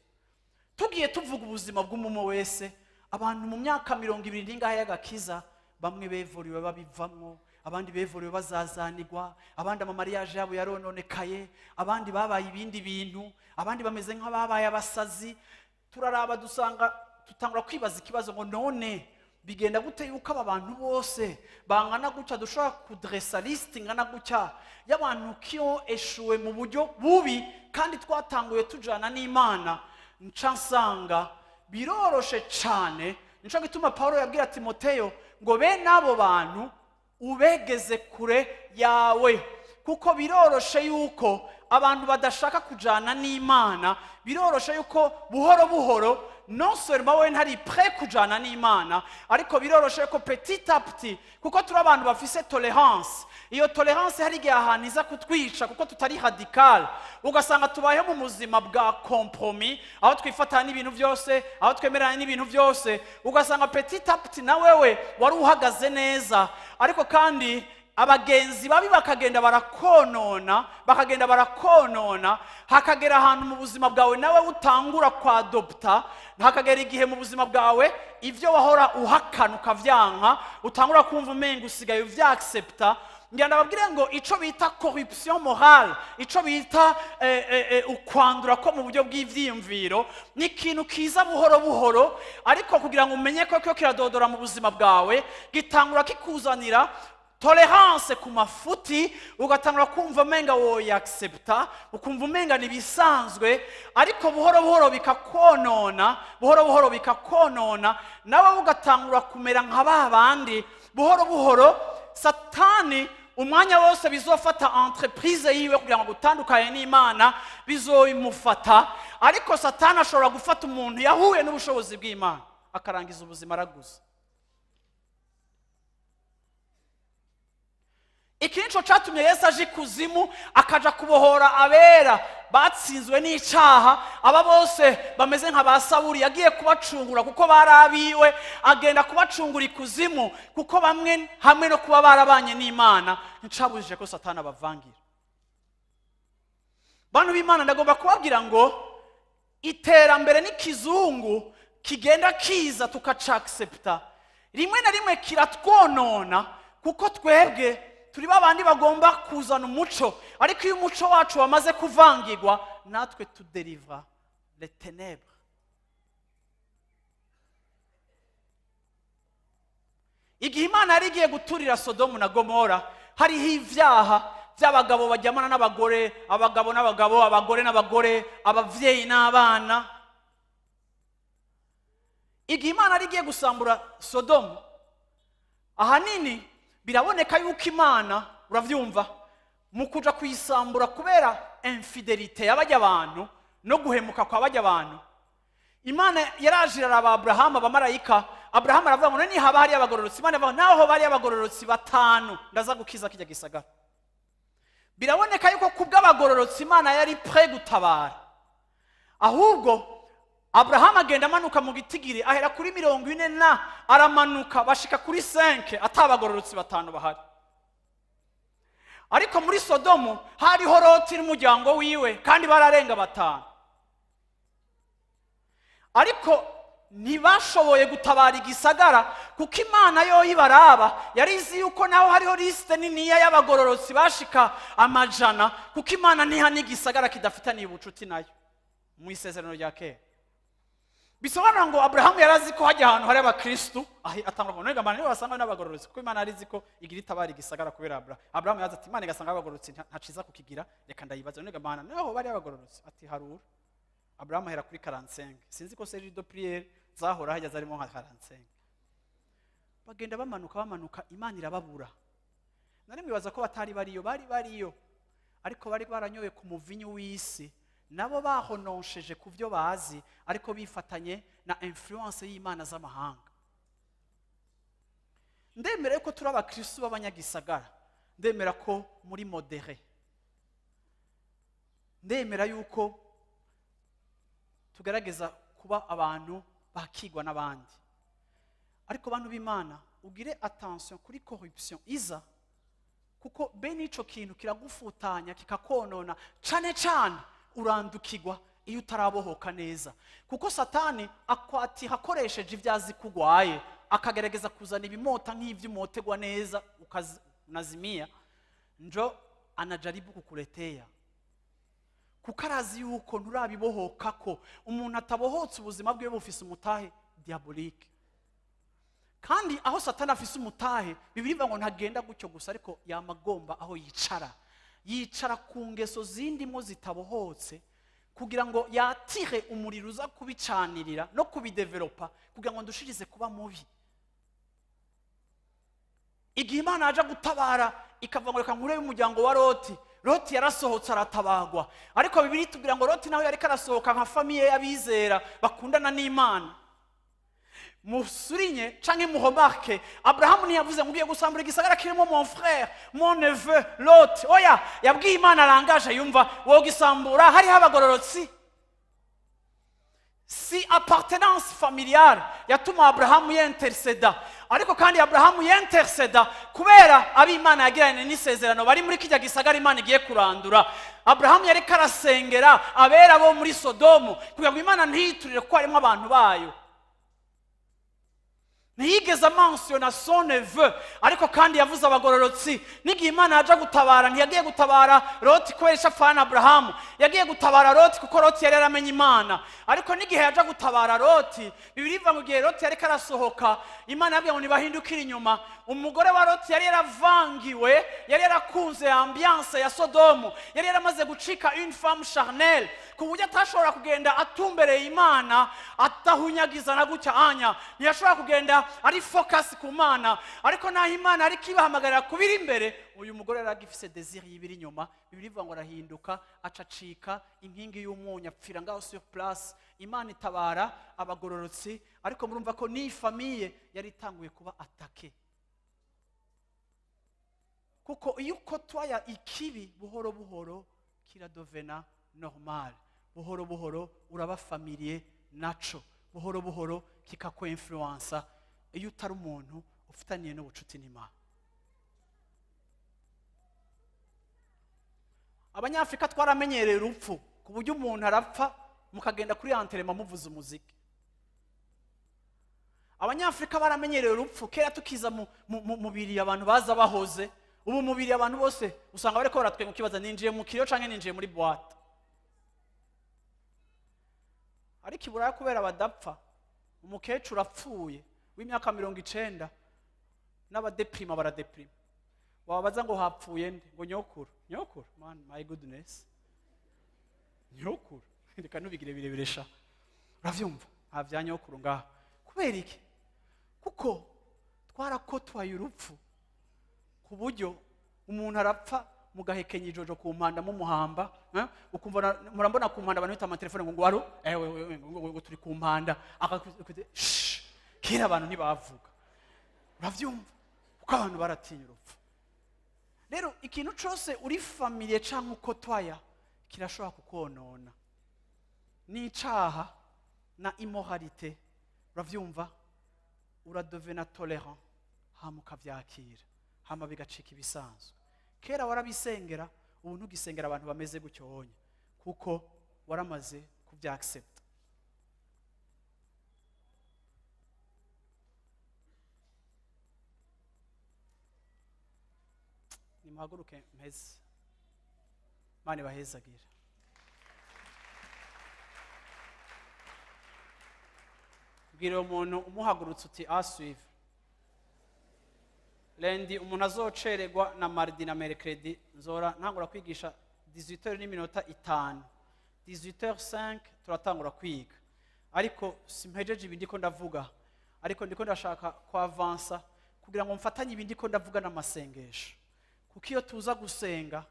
Tugiye tuvuga ubuzima bw'umumo wese, abantu mu myaka 20 n'ingahe y'agakiza, bamwe bevuriwe babivamwo, abandi bevuriwe bazazanigwa, abandi ama mariage yabo yarononekaye, abandi babaye ibindi bintu, abandi bameze nk'ababaye abasazi. Turaraba dusanga, tutangura kwibaza ikibazo ngo: none bigenda gute yuko aba bantu bose bangana gutya, dushobora kudresa liste ingana gutya y'abantu qui ont échoué mu buryo bubi kandi twatanguye tujana n'Imana? Nca nsanga biroroshe cane. Nico gituma Paulo yabwira Timoteyo ngo bene abo bantu ubegeze kure yawe, kuko biroroshe yuko abantu badashaka kujana n'Imana, biroroshe yuko buhoro buhoro, non seulement wowe ntari prêt kujana n'Imana, ariko biroroshe ko petit à petit, kuko turi abantu bafise tolérance, iyo tolérance hari igihe ahantu iza kutwica, kuko tutari radical, ugasanga tubayeho mu buzima bwa compromis, aho twifatana n'ibintu byose, aho twemeranya n'ibintu byose. Ugasanga petit à petit na wewe wari uhagaze neza, ariko kandi abagenzi babi bakagenda barakonona, bakagenda barakonona, hakagera ahantu mu buzima bwawe nawe utangura kwadopta, hakagera igihe mu buzima bwawe ibyo wahora uhakana ukavyanka, utangura kumva umenga usigaye uvyaccepta. Ngira ndababwire ngo ico bita corruption morale, ico bita ukwandura ko mu buryo bw'ivyiyumviro, ni ikintu kiza buhoro buhoro. Ariko kugira ngo umenye ko kyo kiradodora mu buzima bwawe, gitangura kikuzanira tolérance ku mafuti, ugatangura kumva umenga woyaccepta, ukumva umenga ni ibisanzwe, ariko buhoro buhoro bikakonona, buhoro buhoro bikakonona, nawe ugatangura kumera nka ba bandi buhoro buhoro. Satani umwanya wose bizofata entreprise yiwe kugira ngo gutandukanye n'Imana bizoimufata. Ariko Satani ashobora gufata umuntu yahuye n'ubushobozi bw'Imana, akarangiza ubuzima araguze. Iki nico catumye Yesu aje ikuzimu, akaja kubohora abera batsinzwe n'icaha. Aba bose bameze nka ba Sawuri, yagiye kubacungura kuko bari abiwe. Agenda kubacungura ikuzimu, kuko bamwe hamwe no kuba barabanye n'Imana nticabujije ko Satani abavangira. Bantu b'Imana, ndagomba kubabwira ngo iterambere n'ikizungu kigenda kiza tukacaccepta, rimwe na rimwe kiratwonona, kuko twebwe turi babandi bagomba kuzana umuco, ariko iyo umuco wacu wamaze kuvangirwa, natwe tuderiva les ténèbres. Igihe Imana yari igiye guturira Sodomu na Gomora, hariho ibyaha by'abagabo bajyamana n'abagore, abagabo n'abagabo, abagore n'abagore, ababyeyi n'abana. Igihe Imana yari igiye gusambura Sodomu, ahanini biraboneka yuko Imana, urabyumva, mu kuja kuyisambura kubera infidélité y'abajya abantu no guhemuka kwa bajya abantu, Imana yaraje iraraba Aburahamu, abamarayika. Aburahamu aravuga ngo: none haba hariyo abagororotsi? Imana ivuga: naho bari abagororotsi batanu, ndaza gukiza kijya gisagara. Biraboneka yuko kubw'abagororotsi Imana yari prêt gutabara. Ahubwo Aburahamu agenda amanuka mu gitigiri, ahera kuri 40 na aramanuka, bashika kuri 5, atabagororotsi batanu bahari. Ariko muri Sodomu hariho Loti n'umuryango wiwe, kandi bararenga batanu, ariko ntibashoboye gutabara igisagara, kuko Imana yo ibaraba yari izi yuko naho hariho liste niniya y'abagororotsi bashika amajana, kuko Imana ntiha n'igisagara kidafitaniye ubucuti nayo mu isezerano rya kera. Bisobanura ngo Aburahamu yari azi ko hajya ahantu hari abakristu, atangura ngo none nibo basanga n'abagororotsi, kuko Imana yari izi ko igira itabara igisagara kubera Aburahamu. Aburahamu yaza ati: Imana igasanga abagororotsi ntaciza kukigira, reka ndayibaza. None Mana, naho bari abagororotsi? Ati: harura. Aburahamu ahera kuri 45. Sinzi ko cellule de prière zahora hajya zarimo nka 45. Bagenda bamanuka, bamanuka, Imana irababura. Nari mwibaza ko batari bariyo, bari bariyo, ariko bari baranyoye ku muvinyu w'isi, nabo bahononsheje ku byo bazi, ariko bifatanye na influence y'imana z'amahanga. Ndemera yuko turi abakristu b'abanyagisagara, ndemera ko muri modéré, ndemera yuko tugerageza kuba abantu. bakigwa n'abandi. Ariko bantu b'Imana, ugire attention kuri corruption iza, kuko bene ico kintu kiragufutanya, kikakonona cane cane. Urandukirwa iyo utarabohoka neza, kuko Satani akwatira akoresheje ibyo azi ko urwaye, akagerageza kuzana ibimota nk'ivy'umotegwa neza unazimia. Njo anajaribu kukuletea, kuko arazi yuko nturabibohoka, ko umuntu atabohotse ubuzima bwiwe bufise umutahe diabolique. Kandi aho Satani afise umutahe, Bibiliya ivuga ngo ntagenda gutyo gusa, ariko yamagomba aho yicara, yicara ku ngeso zindimo zitabohotse, kugira ngo yatire umuriro uza kubicanirira no kubidevelopa, kugira ngo ndushirize kuba mubi. Igihe Imana yaja gutabara, ikavuga ngo reka nkure y'umuryango wa Loti, Loti yarasohotse aratabagwa. Ariko Bibiliya itubwira ngo Loti nawe yariko arasohoka nka famille y'abizera bakundana n'Imana. Musurinye canke muremarque, Aburahamu ntiyavuze ngo ugiye gusambura igisagara kirimo mon frère, mon neveu Lot. Oya, yabwiye Imana arangaje yumva: wogisambura hariho abagororotsi? Si appartenance familiale yatuma Aburahamu yenterseda, ariko kandi Aburahamu yenterseda kubera ab'Imana yagiranye n'isezerano bari muri kijya gisagara Imana igiye kurandura. Aburahamu yariko arasengera abera bo muri Sodomu kugira ngo Imana ntiyiturire, kuko harimo abantu bayo. Ntiyigeze amansiyona son neveu, ariko kandi yavuze abagororotsi. N'igihe Imana yaja gutabara, ntiyagiye gutabara Loti kubera icyo apfana Aburahamu. Yagiye gutabara Loti kuko Loti yari yaramenye Imana. Ariko n'igihe yaja gutabara Loti, Bibiliya ivuga ngo igihe Loti yariko arasohoka, Imana yabwiye ngo ntibahindukire inyuma. Umugore wa Loti yari yaravangiwe, yari yarakunze ambiance ya Sodomu, yari yaramaze gucika une femme charnelle, ku buryo atashobora kugenda atumbereye Imana, atahunyagiza na gutya anya. Ntiyashobora kugenda ari focus ku Mana. Ariko naho Imana ariko ibahamagarira kubiri imbere, uyu mugore yari agifise désir y'ibiri inyuma. Bibiliya ivuga ngo arahinduka, acacika inkingi y'umunyu, apfira ngaho sur place. Imana itabara abagororotsi, ariko murumva ko n'iyi famille yari itanguye kuba attaquée, kuko iyo ukotwaya ikibi, buhoro buhoro kiradovena normal, buhoro buhoro uraba familier naco, buhoro buhoro kikakwenfluensa, iyo utari umuntu ufitaniye n'ubucuti n'Imana. Abanyafurika twaramenyereye urupfu, ku buryo umuntu arapfa mukagenda kuri enterrement muvuza umuziki. Abanyafurika baramenyereye urupfu. Kera tukiza mu mubiri, abantu baza bahoze. Ubu mubiri abantu bose usanga bariko baratwenga, ukibaza ninjiye mu kiriyo canke ninjiye muri boîte. Ariko i Buraya, kubera badapfa, umukecuru apfuye w'imyaka 90, n'abadeprima baradeprima. Wababaza ngo hapfuye nde? Ngo nyokuru. Nyokuru, man, my goodness, nyokuru! Reka ntubigire birebire sha. Uravyumva, nta vya nyokuru ngaha. Kubera iki? Kuko twarakotwaye urupfu, ku buryo umuntu arapfa mugahekenya ijojo ku mpanda mumuhamba, eh? Ukumva murambona ku mpanda, abantu bita amatelefone ngo allô, ewe wewe, ngo turi ku mpanda. Shh, kera abantu ntibavuga. Uravyumva, kuko abantu baratinya urupfu. Rero ikintu cose uri familier canke ukotwaya kirashobora kukonona, n'icaha na immoralité. Uravyumva, uradovena tolérant, hama ukavyakira, hama bigacika ibisanzwe. Kera warabisengera, ubu ntugisengera abantu bameze gutyo honye, kuko waramaze kubyaccepta. Nimuhaguruke mpeze. Imana ibahezagire. Bwira uwo muntu umuhagurutse uti: "À suivre lundi." Umuntu azocererwa na mardi na mercredi, nzora ntangura kwigisha 18 n'iminota 5, 18h05 turatangura kwiga. Ariko simpejeje ibi ndiko ndavuga, ariko ndiko ndashaka kwavansa kugira ngo mfatanye ibi ndiko ndavuga n'amasengesho, kuko iyo tuza gusenga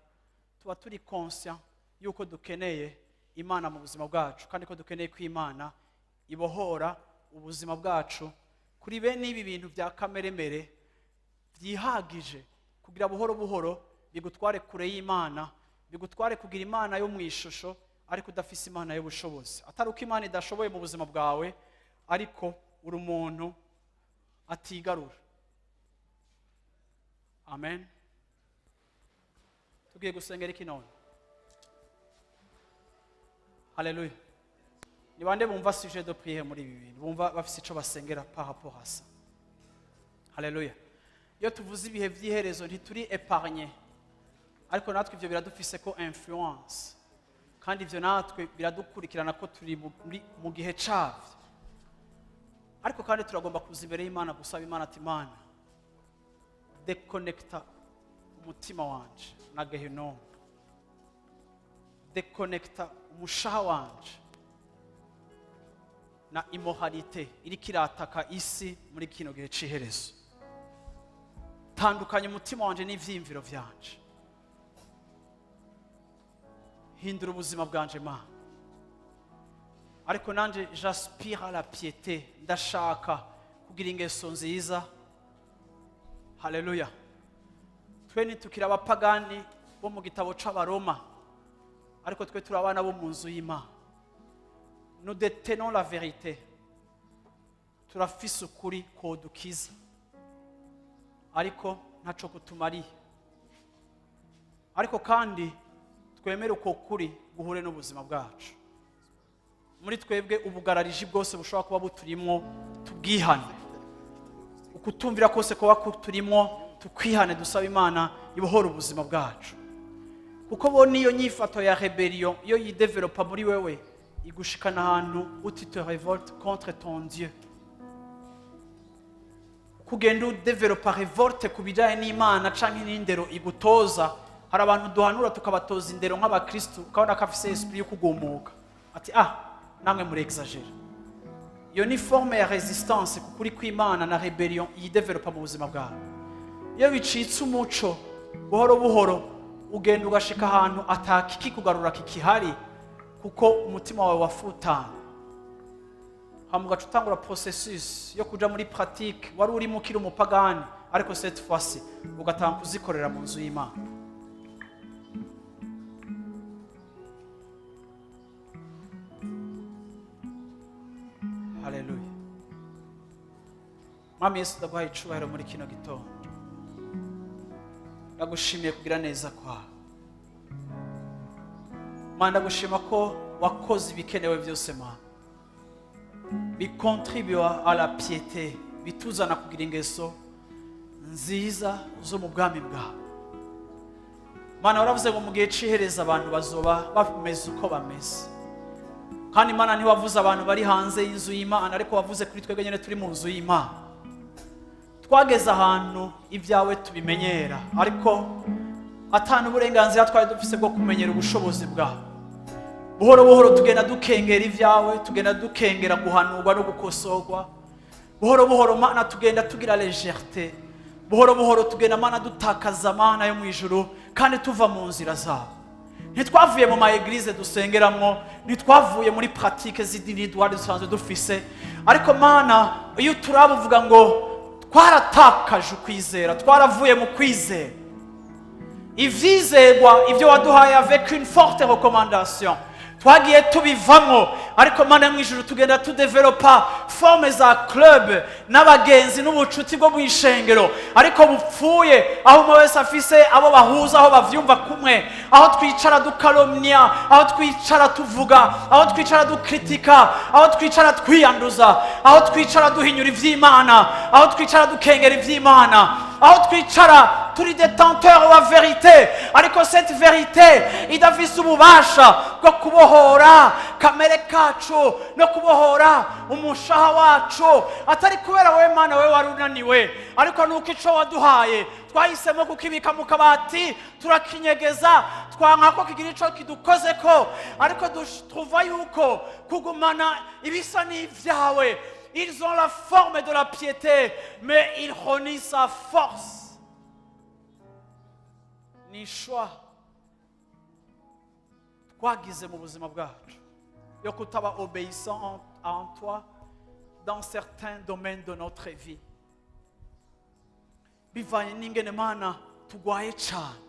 tuba turi conscient yuko dukeneye Imana mu buzima bwacu, kandi ko dukeneye ko Imana ibohora ubuzima bwacu kuri bene ibi bintu bya kameremere byihagije, kugira buhoro buhoro bigutware kure y'Imana, bigutware kugira Imana yo mu ishusho ariko udafise Imana y'ubushobozi. Atari uko Imana idashoboye mu buzima bwawe. Ariko uri umuntu atigarura. Amen. Tugiye gusengera iki none? Haleluya! Ni bande bumva sujet de prière muri ibi bintu, bumva bafise ico basengera par rapport à ça? Haleluya! Iyo tuvuze ibihe vy'iherezo, ntituri épargné, ariko natwe ivyo biradufise ko influence, kandi ivyo natwe biradukurikirana ko turi mu gihe cavyo. Ariko kandi turagomba kuza imbere y'Imana gusaba Imana ati: "Imana, déconnecta umutima wanje na gehinomu, déconnecta umushaha wanje na immoralité iriko irataka isi muri kino gihe c'iherezo. Tandukanya umutima wanje n'ivyiyumviro vyanje. Hindura ubuzima bwanje, Mana." Ariko nanje j'aspire à la piété, ndashaka kugira ingeso nziza. Haleluya! Twe ntitukiri abapagani bo mu gitabo c'Abaroma, ariko twe turi abana bo mu nzu y'Imana. Nous détenons la vérité, turafise ukuri kodukiza, ariko ntaco kutumariye. Ariko kandi twemere uko kuri guhure n'ubuzima bwacu. Muri twebwe, ubugarariji bwose bushobora kuba buturimwo tubwihane, ukutumvira kose kuba kuturimwo tukwihane, dusaba Imana ibohora ubuzima bwacu. Kuko bo niyo nyifato ya rébellion, iyo yidevelopa muri wewe, igushikana ahantu où tu te révoltes contre ton Dieu. Kugenda udevelopa révolte ku bijyanye n'Imana canke n'indero igutoza. Hari abantu duhanura, tukabatoza indero nk'abakristu, ukabona ko afise esprit yo kugumuka, ati: "Ah, namwe muri exagère." Iyo ni forme ya résistance ku kuri kw'Imana na rébellion yidevelopa mu buzima bwawe. Iyo bicitse umuco, buhoro buhoro ugenda ugashika ahantu atakikikugarura kikihari, kuko umutima wawe wafutanye. Hama ugaca utangura processus yo kuja muri pratique wari urimo ukiri umupagani, ariko cette fois-ci ugatanga kuzikorera mu nzu y'Imana. Haleluya! Mwami Yesu, ndaguhaye icubahiro muri kino gitondo. Ndagushimiye kugira neza kwawe, Mana. Ndagushima ko wakoze ibikenewe byose, Mana, bikontribuwa à la piété, bituzana kugira ingeso nziza zo mu bwami bwawe. Mana, waravuze ngo mu gihe c'ihereza abantu bazoba bameze uko bameze. Kandi Mana, ntiwavuze abantu bari hanze y'inzu y'Imana, ariko wavuze kuri twebwe nyine turi mu nzu y'Imana. Twageze ahantu ibyawe tubimenyera, ariko atanu uburenganzira twari dufise bwo kumenyera ubushobozi bwawe. Buhoro buhoro tugenda dukengera ibyawe, tugenda dukengera guhanurwa no gukosorwa. Buhoro buhoro, Mana, tugenda tugira légèreté. Buhoro buhoro tugenda, Mana, dutakaza, Mana yo mu ijuru, kandi tuva mu nzira zawe. Ntitwavuye mu ma églises dusengeramwo, ntitwavuye muri pratique z'idini twari dusanzwe dufise, ariko Mana, iyo turaba uvuga ngo twaratakaje ukwizera, twaravuye mu kwizera. Ivyizerwa, ibyo waduhaye avec une forte recommandation, twagiye tubivamo. Ariko Mana yo mu ijuru, tugenda tudevelopa forme za club n'abagenzi n'ubucuti bwo mu ishengero, ariko bupfuye, aho umwe wese afise abo bahuza, aho bavyumva kumwe, aho twicara dukalomnia, aho twicara tuvuga, aho twicara dukritika, aho twicara twiyanduza, aho twicara duhinyura ivy'Imana, aho twicara dukengera ivy'Imana, aho twicara turi détenteur wa vérité, ariko cette vérité idafise ububasha bwo kubohora kamere kacu no kubohora umushaha wacu. Atari kubera wowe, Mana, wowe wari unaniwe, ariko nuko ico waduhaye twahisemo kukibika mu kabati, turakinyegeza, twanka ko kigira ico kidukozeko. Ariko tuva yuko kugumana ibisa n'ivyawe, ils ont la forme de la piété, mais ils renient sa force. Ni choix twagize mu buzima bwacu yo kutaba obéissant en toi dans certains domaines de notre vie, bivanye n'ingene, Mana, tugwaye cyane.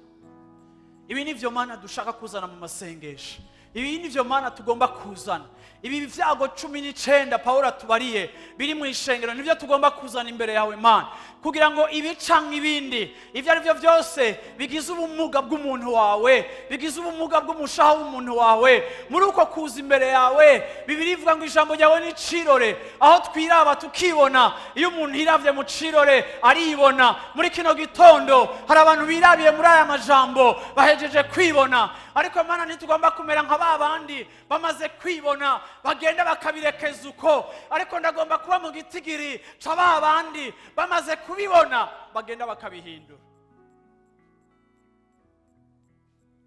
Ibi ni byo, Mana, dushaka kuzana mu masengesho. Ibi nivyo, Mana, tugomba kuzana. Ibi byago 19 Pawulo atubariye biri mu ishengero nibyo tugomba kuzana imbere yawe, Mana, kugira ngo ibi canke ibindi ibyo ari byo byose bigize ubumuga bw'umuntu wawe, bigize ubumuga bw'umushaha w'umuntu wawe, muri uko kuza imbere yawe. Bibiliya ivuga ngo ijambo ryawe ni cirore, aho twiraba tukibona. Iyo umuntu yiravye mu cirore aribona. Muri kino gitondo hari abantu birabiye muri aya majambo, bahejeje kwibona. Ariko Mana, ntitugomba kumera nka ba bandi bamaze kwibona bagenda bakabirekeza uko, ariko ndagomba kuba mu gitigiri ca ba bandi bamaze kubibona bagenda bakabihindura.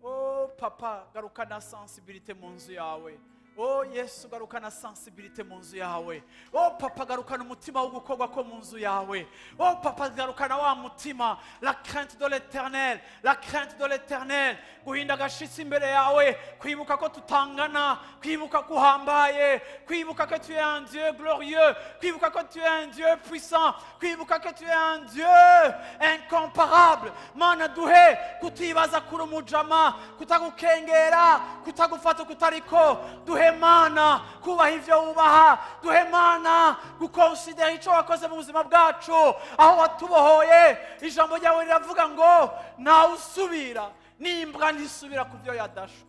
Oh Papa, garukana sensibilité mu nzu yawe. Oh Yesu, garukana sensibilité mu nzu yawe. Oh Papa, garukana umutima wo gukorwa ko mu nzu yawe. Oh Papa, garukana wa mutima, la crainte de l'Éternel, la crainte de l'Éternel, guhinda agashitsi imbere yawe, kwibuka ko tutangana, kwibuka ko uhambaye, kwibuka ko tu es un Dieu glorieux, kwibuka ko tu es un Dieu puissant, kwibuka ko tu es un Dieu incomparable. Mana, duhe kutibaza kuri umujama, kutagukengera, kutagufata kutariko. Duhe, Mana, kubaha ivyo wubaha. Duhe, Mana, gukonsidera ico wakoze mu buzima bwacu, aho watubohoye. Ijambo ryawe riravuga ngo ntawe usubira, n'imbwa ntisubira ku byo yadashwe.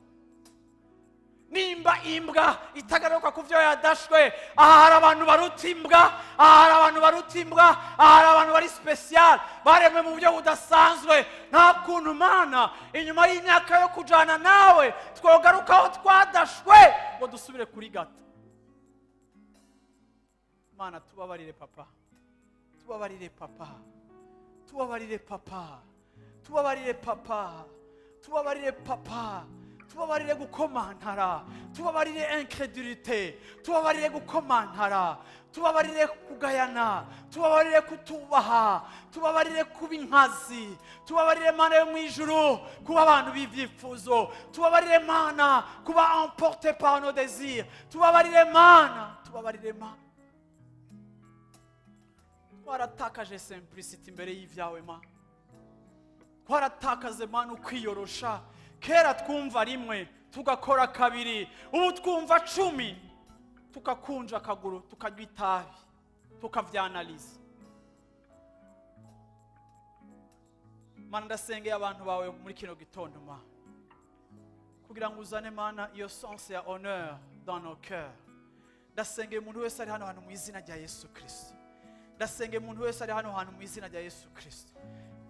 Nimba imbwa itagaruka ku byo yadashwe, aha hari abantu baruta imbwa, aha hari abantu baruta imbwa, aha hari abantu bari spécial, baremwe mu buryo budasanzwe. Nta kuntu, Mana, inyuma y'imyaka yo kujana nawe twogaruka aho twadashwe ngo dusubire kuri gata. Mana, tubabarire Papa, tubabarire Papa, tubabarire Papa, tubabarire Papa, tubabarire Papa, tubabarire gukomantara, tubabarire incrédulité, tubabarire gukomantara, tubabarire kugayana, tubabarire kutubaha, tubabarire kuba inkazi, tubabarire, Mana yo mu ijuru, kuba abantu b'ibyifuzo, tubabarire, Mana, kuba emporté par nos désirs. Tubabarire Mana, tubabarire Mana. Twaratakaje simplicité imbere y'ibyawe, Mana. Twaratakaze, Mana, ukwiyorosha. Kera twumva rimwe tugakora kabiri, ubu twumva 10 tukakunja akaguru, tukanywa itabi, tukavyanaliza. Mana, ndasengeye abantu bawe muri kino gitondo, Mana, kugira ngo uzane, Mana, iyo sens ya honneur dans nos cœurs. Ndasengeye umuntu wese ari hano hantu mu izina rya Yesu Kristo. Ndasengeye umuntu wese ari hano hantu mu izina rya Yesu Kristo.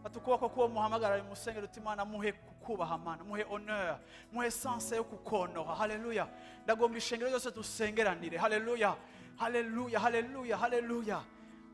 Fata ukuboko k'uwo muhamagara musengera uti: "Imana, muhe kukubaha, Mana, muhe honneur, muhe sens yo kukonoha." Haleluya! Ndagomba ishengero ryose dusengeranire. Haleluya, haleluya, haleluya, haleluya!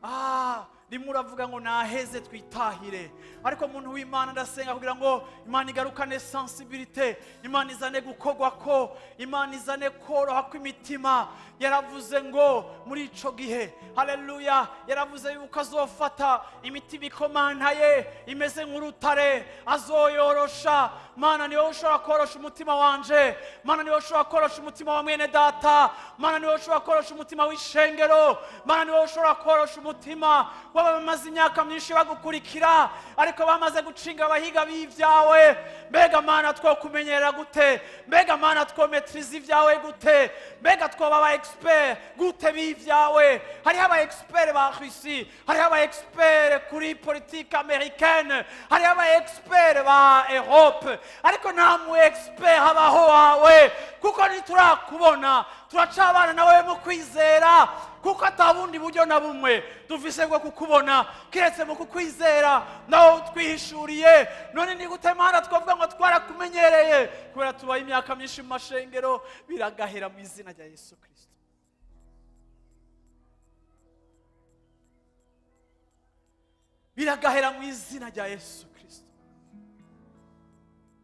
Ah, rimwe uravuga ngo naheze twitahire, ariko muntu w'Imana, ndasenga kugira ngo Imana igarukane sensibilité, Imana izane gukorwa ko, Imana izane koroha kw'imitima. Yaravuze ngo muri ico gihe, haleluya, yaravuze yuko azofata imitima ikomantaye imeze nk'urutare, azoyorosha. Mana, niwowe ushobora korosha umutima wanje. Mana, niwowe ushobora korosha umutima wa mwene data. Mana, niwowe ushobora korosha umutima w'ishengero. Mana, niwowe ushobora korosha umutima w'abamaze imyaka myinshi bagukurikira, ariko bamaze gucinga abahiga b'ibyawe. Mbega Mana, twokumenyera gute? Mbega Mana, twometriza ibyawe gute? Mbega twoba aba expert gute b'ibyawe? Hariho aba expert ba Russie, hariho aba expert kuri politique américaine, hariho aba expert ba Europe, ariko nta mu expert habaho wawe, kuko ntiturakubona. Turacabana nawe mu kwizera, kuko ata bundi buryo na bumwe dufise bwo kukubona kiretse mu kukwizera nawe utwihishuriye. None ni gute, Mana, twavuga ngo twarakumenyereye kubera tubaye imyaka myinshi mu mashengero? Biragahera mu izina rya Yesu Kirisito. Biragahera mu izina rya Yesu Kirisito.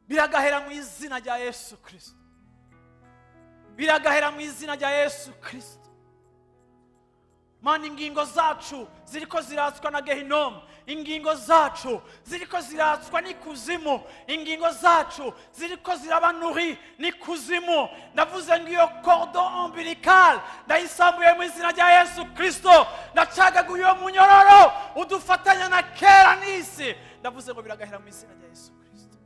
Biragahera mu izina rya Yesu Kirisito. Biragahera mu izina rya Yesu Kirisito. Mana, ingingo zacu ziriko ziratswa na gehinomu, ingingo zacu ziriko ziratswa n'ikuzimu, ingingo zacu ziriko ziraba nourries n'ikuzimu. Ndavuze ngo iyo cordon ombilical ndayisambuye mu izina rya Yesu Kirisito. Ndacagaguye uwo munyororo udufatanya na kera n'isi. Ndavuze ngo biragahera mu izina rya Yesu Kirisito.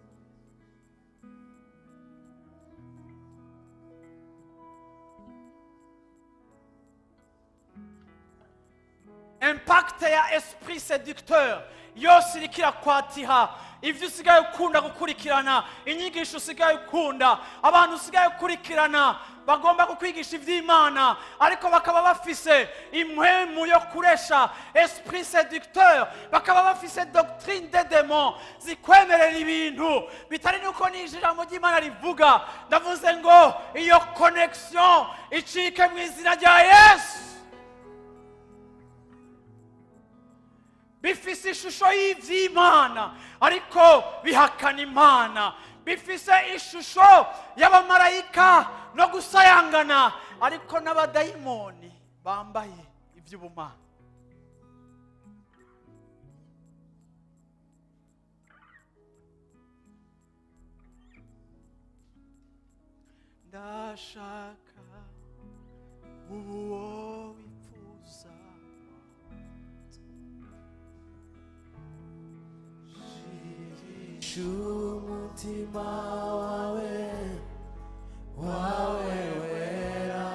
Impact ya esprit séducteur yose iriko irakwatiha. Ibyo usigaye ukunda gukurikirana, inyigisho usigaye ukunda, abantu usigaye ukurikirana bagomba kukwigisha iby'Imana ariko bakaba bafise impwemu yo kuresha, esprit séducteur, bakaba bafise doctrine de démon zikwemerera ibintu bitari nuko n'ijambo ry'Imana rivuga. Ndavuze ngo iyo connexion icike mu izina rya Yesu. Bifise ishusho y'iby'Imana ariko bihakana Imana, bifise ishusho y'abamarayika no gusayangana ariko n'abadayimoni bambaye iby'ubumana. Ndashaka ubu uwo wifuza. Umutima wawe wawe wera,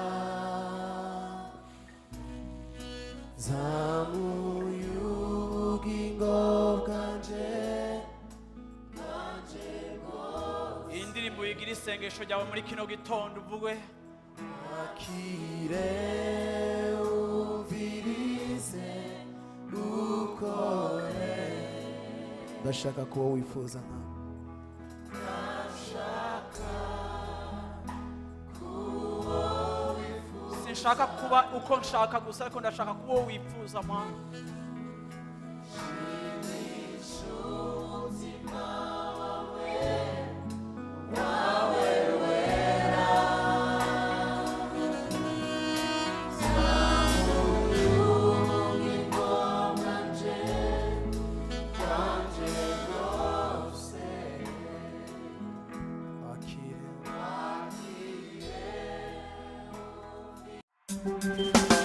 zamuye ubugingo bwanje. Iyi ndirimbo yigira isengesho ryawe muri kino gitondo, uvuge: Akire, umvirize, ukore. Ndashaka kuba wifuza nkawe. Sinshaka kuba uko nshaka gusa, ariko ndashaka kuba uwo wifuza, Mwana. Akire.